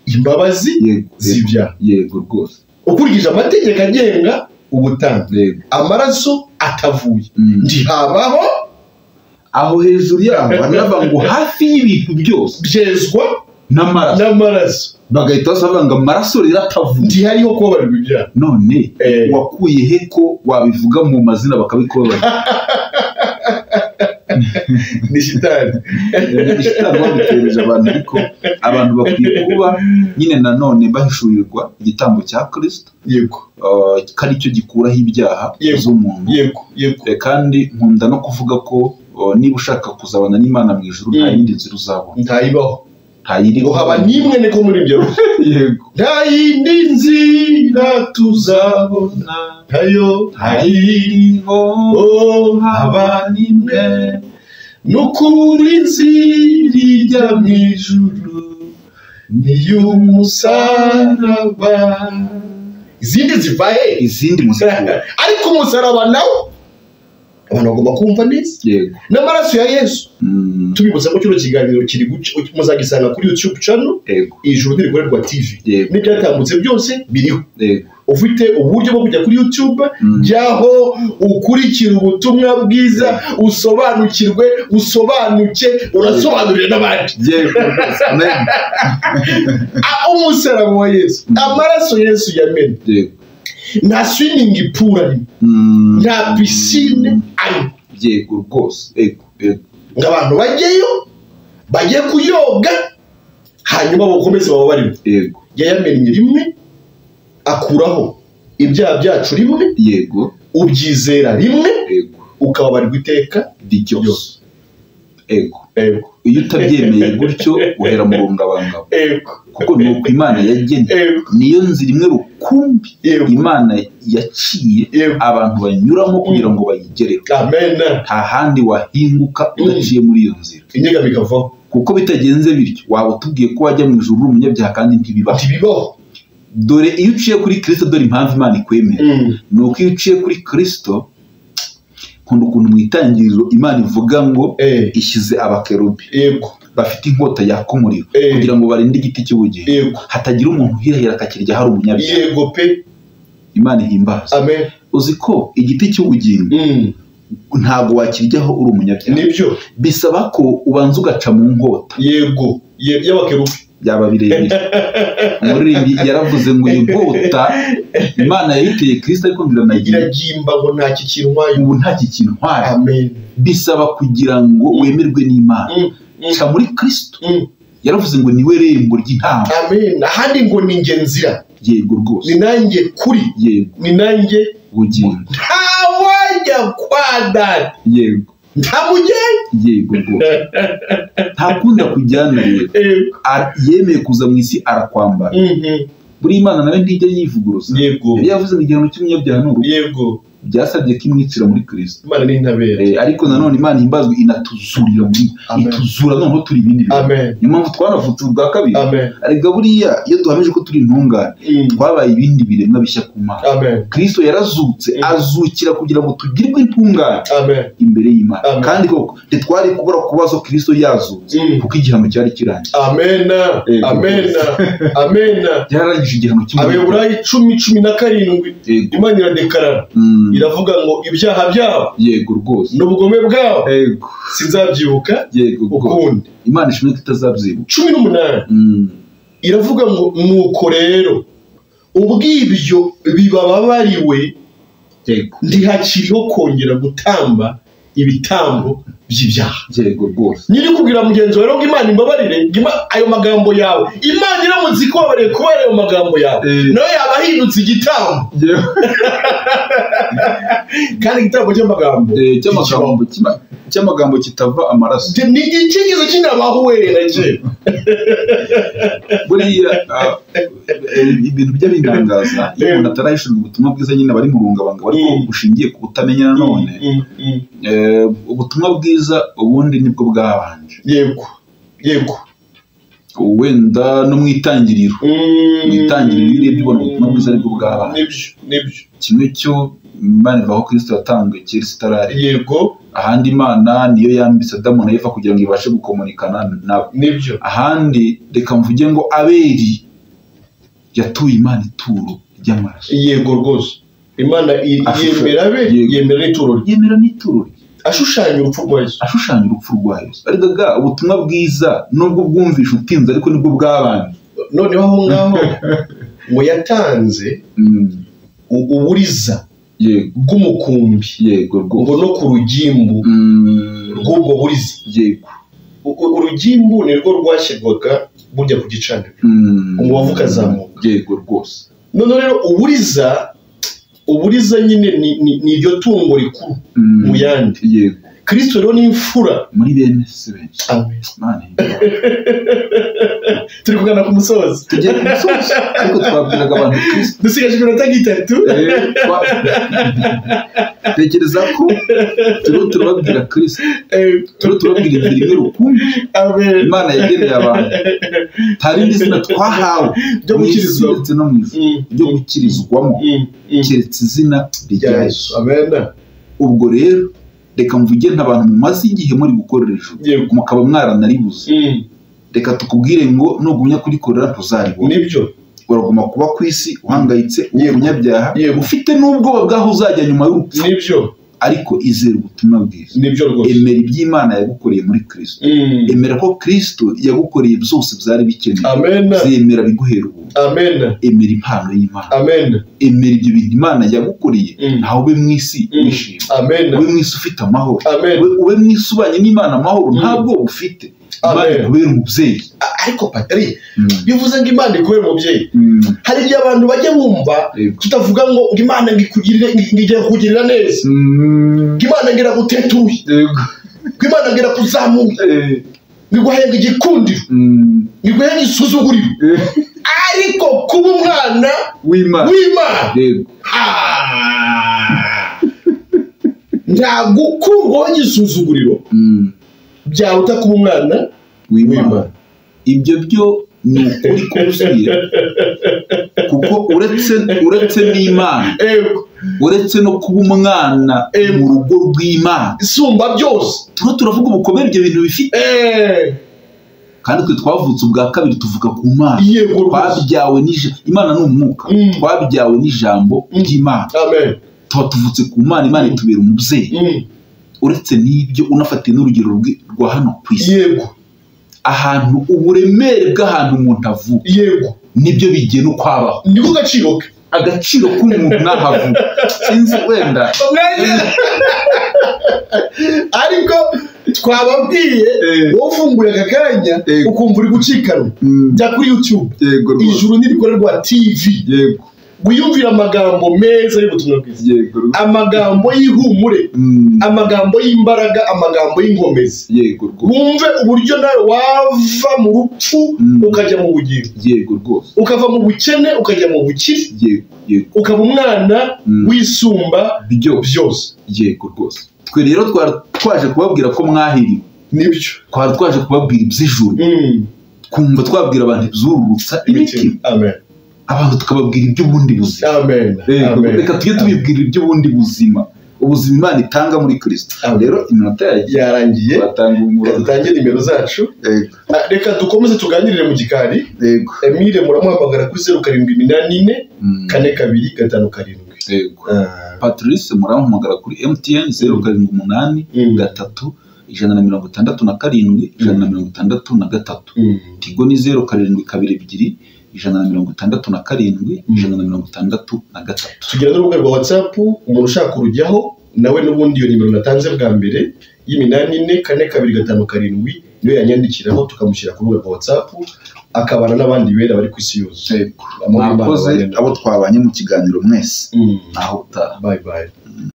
Imbabazi z'ibyaha. Yego rwose. Ukurikije amategeko agenga ubutambyi, amaraso atavuye, ntihabaho. Aho hejuru yaho banavuga ngo hafi y'ibintu byose byezwa n'amaraso, bagahita basaba ngo amaraso rero atavuye, ntihariho kubabarirwa ibyaha. None wakuye he ko wabivuga mu mazina bakabikubabarira? Ni shitani. Ni shitani babitereje abantu, ariko abantu bakwiye kuba nyine nanone bahishurirwa igitambo cya Kristo, yego, ko aricyo gikuraho ibyaha z'umuntu. Yego, yego. Kandi nkunda no kuvuga ko niba ushaka kuzabana n'Imana mu ijuru, nta yindi nzira uzabona, ntayibaho, ntayiriho, haba n'imwe niko muri ibyo. Yego. Nta yindi nzira tuzabona, ntayo, ntayiriho, haba n'imwe, n'ukuri inzira ijya mu ijuru ni iy'umusaraba. Izindi ziva he? Izindi muzikura. Ariko umusaraba nawo abantu bagomba kumva neza. Yego. N'amaraso ya Yesu. Tubibutsa ko kino kiganiro kiri guca, muzagisanga kuri YouTube channel, Yego, Ijuru Ntirikorerwa TV. Yego. N'ibyatambutse byose biriho. Yego. Ufite uburyo bwo kujya kuri YouTube, jyaho ukurikira ubutumwa bwiza, usobanukirwe, usobanuke, urasobanurire n'abandi. Yego. Amen. Umusaraba wa Yesu, amaraso Yesu yamena. Yego. Nta swimming pool arimo, nta piscine arimo. Yego rwose. Yego, yego. Ngo abantu bajyeyo bajye kuyoga, hanyuma bakomeze bababarire. Yego. Yayamennye rimwe, akuraho ibyaha byacu rimwe, yego, ubyizera rimwe, yego, ukababarirwa iteka ryose. Yego. Yego. Iyo utabyemeye gutyo uhera mu rungabangabo, kuko ni uko Imana yagennye. Niyo nzira imwe rukumbi Imana yaciye abantu banyuramo kugira ngo bayigereho. Nta handi wahinguka udaciye muri iyo nzira. Inyegamo ikavaho. Kuko bitagenze bityo waba utubwiye ko wajya mu ijuru uri umunyabyaha kandi ntibibaho. Dore iyo uciye kuri Kristo, dore impamvu Imana ikwemera. Ni uko iyo uciye kuri Kristo, nkunda ukuntu mu itangiriro Imana ivuga ngo ishyize abakerubi bafite inkota yaka umuriro kugira ngo barinde igiti cy'ubugingo, hatagira umuntu uhirahira akakirya hari umunyabyaha. Yego pe. Imana ihimbaza. Amen. Uzi ko igiti cy'ubugingo ntabwo wakiryaho uri umunyabyaha. Nibyo. Bisaba ko ubanza ugaca mu nkota. Yego, y'abakerubi. Byaba birebire. Umuririmbyi yaravuze ngo iyi nkota Imana yayiteye Kristo ariko iragimba ngo nta kikintwaye. Ubu nta kikintwaye. Amen. Bisaba kugira ngo wemerwe n'Imana. Ca muri Kristo. Yaravuze ngo niwe rembo ry'intama. Amen. Ahandi ngo ni njye nzira. Yego rwose. Ni nanjye kuri. Yego. Ni nanjye bugingo. Ntawajya kwa Data. Yego. Ntamujyanye. Yego rwose. Ntakunda kujyana rero. Yemeye kuza mu isi arakwambara. Buri Imana nawe ntijya yivuguruza. Yego. Yari yavuze ngo igihano cy'umunyabyaha ni urupfu. Yego. Byasabye ko imwicira muri Kristo. Imana ni intabera. Ariko nanone Imana himbazwe inatuzurira muri ituzura noneho turi ibindi bintu. Niyo mpamvu twanavutse ubwa kabiri. Ariko buriya iyo duhamije ko turi intungane, twabaye ibindi biremwa bishya ku Mana. Kristo yarazutse azukira kugira ngo tugirwe intungane imbere y'Imana. Kandi koko ntitwari kubura kubazo Kristo yazutse kuko igihano cyari kirangiye. Amen. Amen. Amen. Byarangije igihano cy'umunyabyaha. Abaheburayo 10:17 Imana iradekarara. Iravuga ngo ibyaha byabo, yego rwose, n'ubugome bwabo, yego, sinzabyibuka yego ukundi. Imana ishimwe ko itazabyibuka. 18 iravuga ngo nuko rero ubwibyo bibababariwe, yego, ntihakiriho kongera gutamba ibitambo by'ibyaha. Yego rwose. Nyiri kubwira mugenzi wawe ngo Imana imbabarire, ayo magambo yawe, Imana iramutse ikubabariye kubera ayo magambo yawe, nawe yaba ahindutse igitambo. Kandi igitambo cy'amagambo cy'amagambo kitava amaraso. Ni ikigize kinabaho werera cye. Buriya ibintu by'abintangaza iyo umuntu atarahishurwa ubutumwa bwiza nyine bari mu rungabanga ariko bushingiye ku butamenya nanone. Ubutumwa bwiza ubundi nibwo bwabanje. Yego. Yego. Wenda no mu itangiriro. Mu itangiriro iyo urebye ubona ubutumwa bwiza aribwo bwabanje. Nibyo, nibyo. Kimwe cyo Imana ivaho Kristo yatanzwe kera isi itararemwa. Yego. Ahandi Imana niyo yambitse Adamu na Eva kugira ngo ibashe gukomunikana nabo. Nibyo. Ahandi reka mvuge ngo Abeli yatuye Imana ituro ry'amaraso. Yego rwose. Imana yemera Abeli, yemera n'ituro rye. Yemera n'ituro rye. Ashushanya urupfu rwa Yesu. Ashushanya urupfu rwa Yesu. Ariko ga ubutumwa bwiza nubwo bwumvisha utinze ariko nibwo bwabanje. Noneho aho ngaho ngo yatanze uburiza yego bw'umukumbi, yego rwose, ngo no ku rugimbu rw'ubwo buriza. Yego. Urugimbu ni rwo rwashyirwaga burya ku gicaniro, umubavu ukazamuka. Yego rwose. Noneho rero uburiza nyine ni iryo tungo rikuru mu yandi. Yego. Kristo rero ni imfura muri bene se benshi. Amen. Turi kugana ku musozi. Tugiye ku musozi ariko twabwiraga abantu Kristo. Dusigaje iminota 3. Tekereza ko turiho turababwira Kristo. Turiho turababwira inzira imwe rukumbi. Amen. Imana yageneye abantu. Nta rindi zina twahawe ryo gukirizwa ndetse no mu ijuru ryo gukirizwamo keretse izina rya Yesu. Amen. Ubwo rero reka mvuge ntabantu mumaze igihe muri gukorera ijuru mukaba mwaranaribuze. Reka tukubwire ngo nugumya kurikorera ntuzaribona. Nibyo. Uraguma kuba ku isi uhangayitse, uri umunyabyaha, ufite n'ubwoba bw'aho uzajya nyuma y'urupfu. Nibyo. Ariko izere ubutumwa bwiza. Nibyo rwose. Emera iby'Imana yagukoreye muri Kristo. Emera ko Kristo yagukoreye byose byari bikenewe. Amen. Zemera biguhera ubuntu. Amen. Emera impano y'Imana. Amen. Emera ibyo bintu Imana yagukoreye. Ntawe ube mu isi wishimye. Amen. Ube mu isi ufite amahoro. Amen. Ube mu isi ubanye n'Imana amahoro, nta bwoba ufite. Imana ikubera umubyeyi. Ariko Patri, bivuze ngo Imana ikubera umubyeyi. Hari igihe abantu bajya bumva tutavuga ngo Imana ngikugirire, ngiye kukugirira neza, ngo Imana ngiragutetuye, ngo Imana ngirakuzamuye, Biguhembwa igikundiro, biguhembwa isuzuguriro, ariko kuba umwana w'Imana w'Imana nta gukurwaho igisuzuguriro byaruta kuba umwana w'Imana. Ibyo byo ni ukuri kuzuye, kuko uretse n'Imana, uretse no kuba umwana mu rugo rw'Imana isumba byose, tuba turavuga ubukomere ibyo bintu bifite. Kandi twe twavutse ubwa kabiri tuvuga ku Mana, twabyawe n'ijambo. Imana ni umwuka, twabyawe n'ijambo ry'Imana. Tuba tuvutse ku Mana, Imana itubera umubyeyi. Uretse n'ibyo unafatiye n'urugero rwa hano ku isi, ahantu uburemere bw'ahantu umuntu avuka, nibyo bigena uko abaho, niko gaciro ke, agaciro k'umuntu n'ahavuka. Sinzi wenda ariko twababwiye wowe ufunguye aka kanya ukumva uri gucikanwa, jya kuri YouTube Ijuru Ntirikorerwa TV, wiyumvira amagambo meza y'ubutumwa bwiza, amagambo y'ihumure, amagambo y'imbaraga, amagambo y'inkomezi. Wumve uburyo nawe wava mu rupfu ukajya mu bugingo, ukava mu bukene ukajya mu bukire, ukaba umwana w'isumba byose. Yego rwose. Twe rero twari twaje kubabwira ko mwahiriwe, nibyo twari twaje kubabwira iby'ijuru, twumva twabwira abantu ibyururutsa imitima. Amen. Abantu tukababwira iby'ubundi buzima. Amen. Reka tujye tubibwira iby'ubundi buzima, ubuzima Imana itanga muri Kristo. Rero iminota yarangiye, dutange nimero zacu. Reka dukomeze tuganirire mu gikari. Emile muramuhamagara kuri 0784 42 57. Patrice muramuhamagara kuri MTN 078 3 167 163. Tigo ni 0722 167 163. Tugira n'urubuga rwa WhatsApp, umuntu ushaka kurujyaho nawe n'ubundi iyo nimero natanze bwa mbere y'84 42 57 niyo yanyandikiraho, tukamushyira ku rubuga rwa WhatsApp akabana n'abandi bera bari ku isi yose. Mwakoze abo twabanye mu kiganiro mwese. Naho utaha. Bye bye.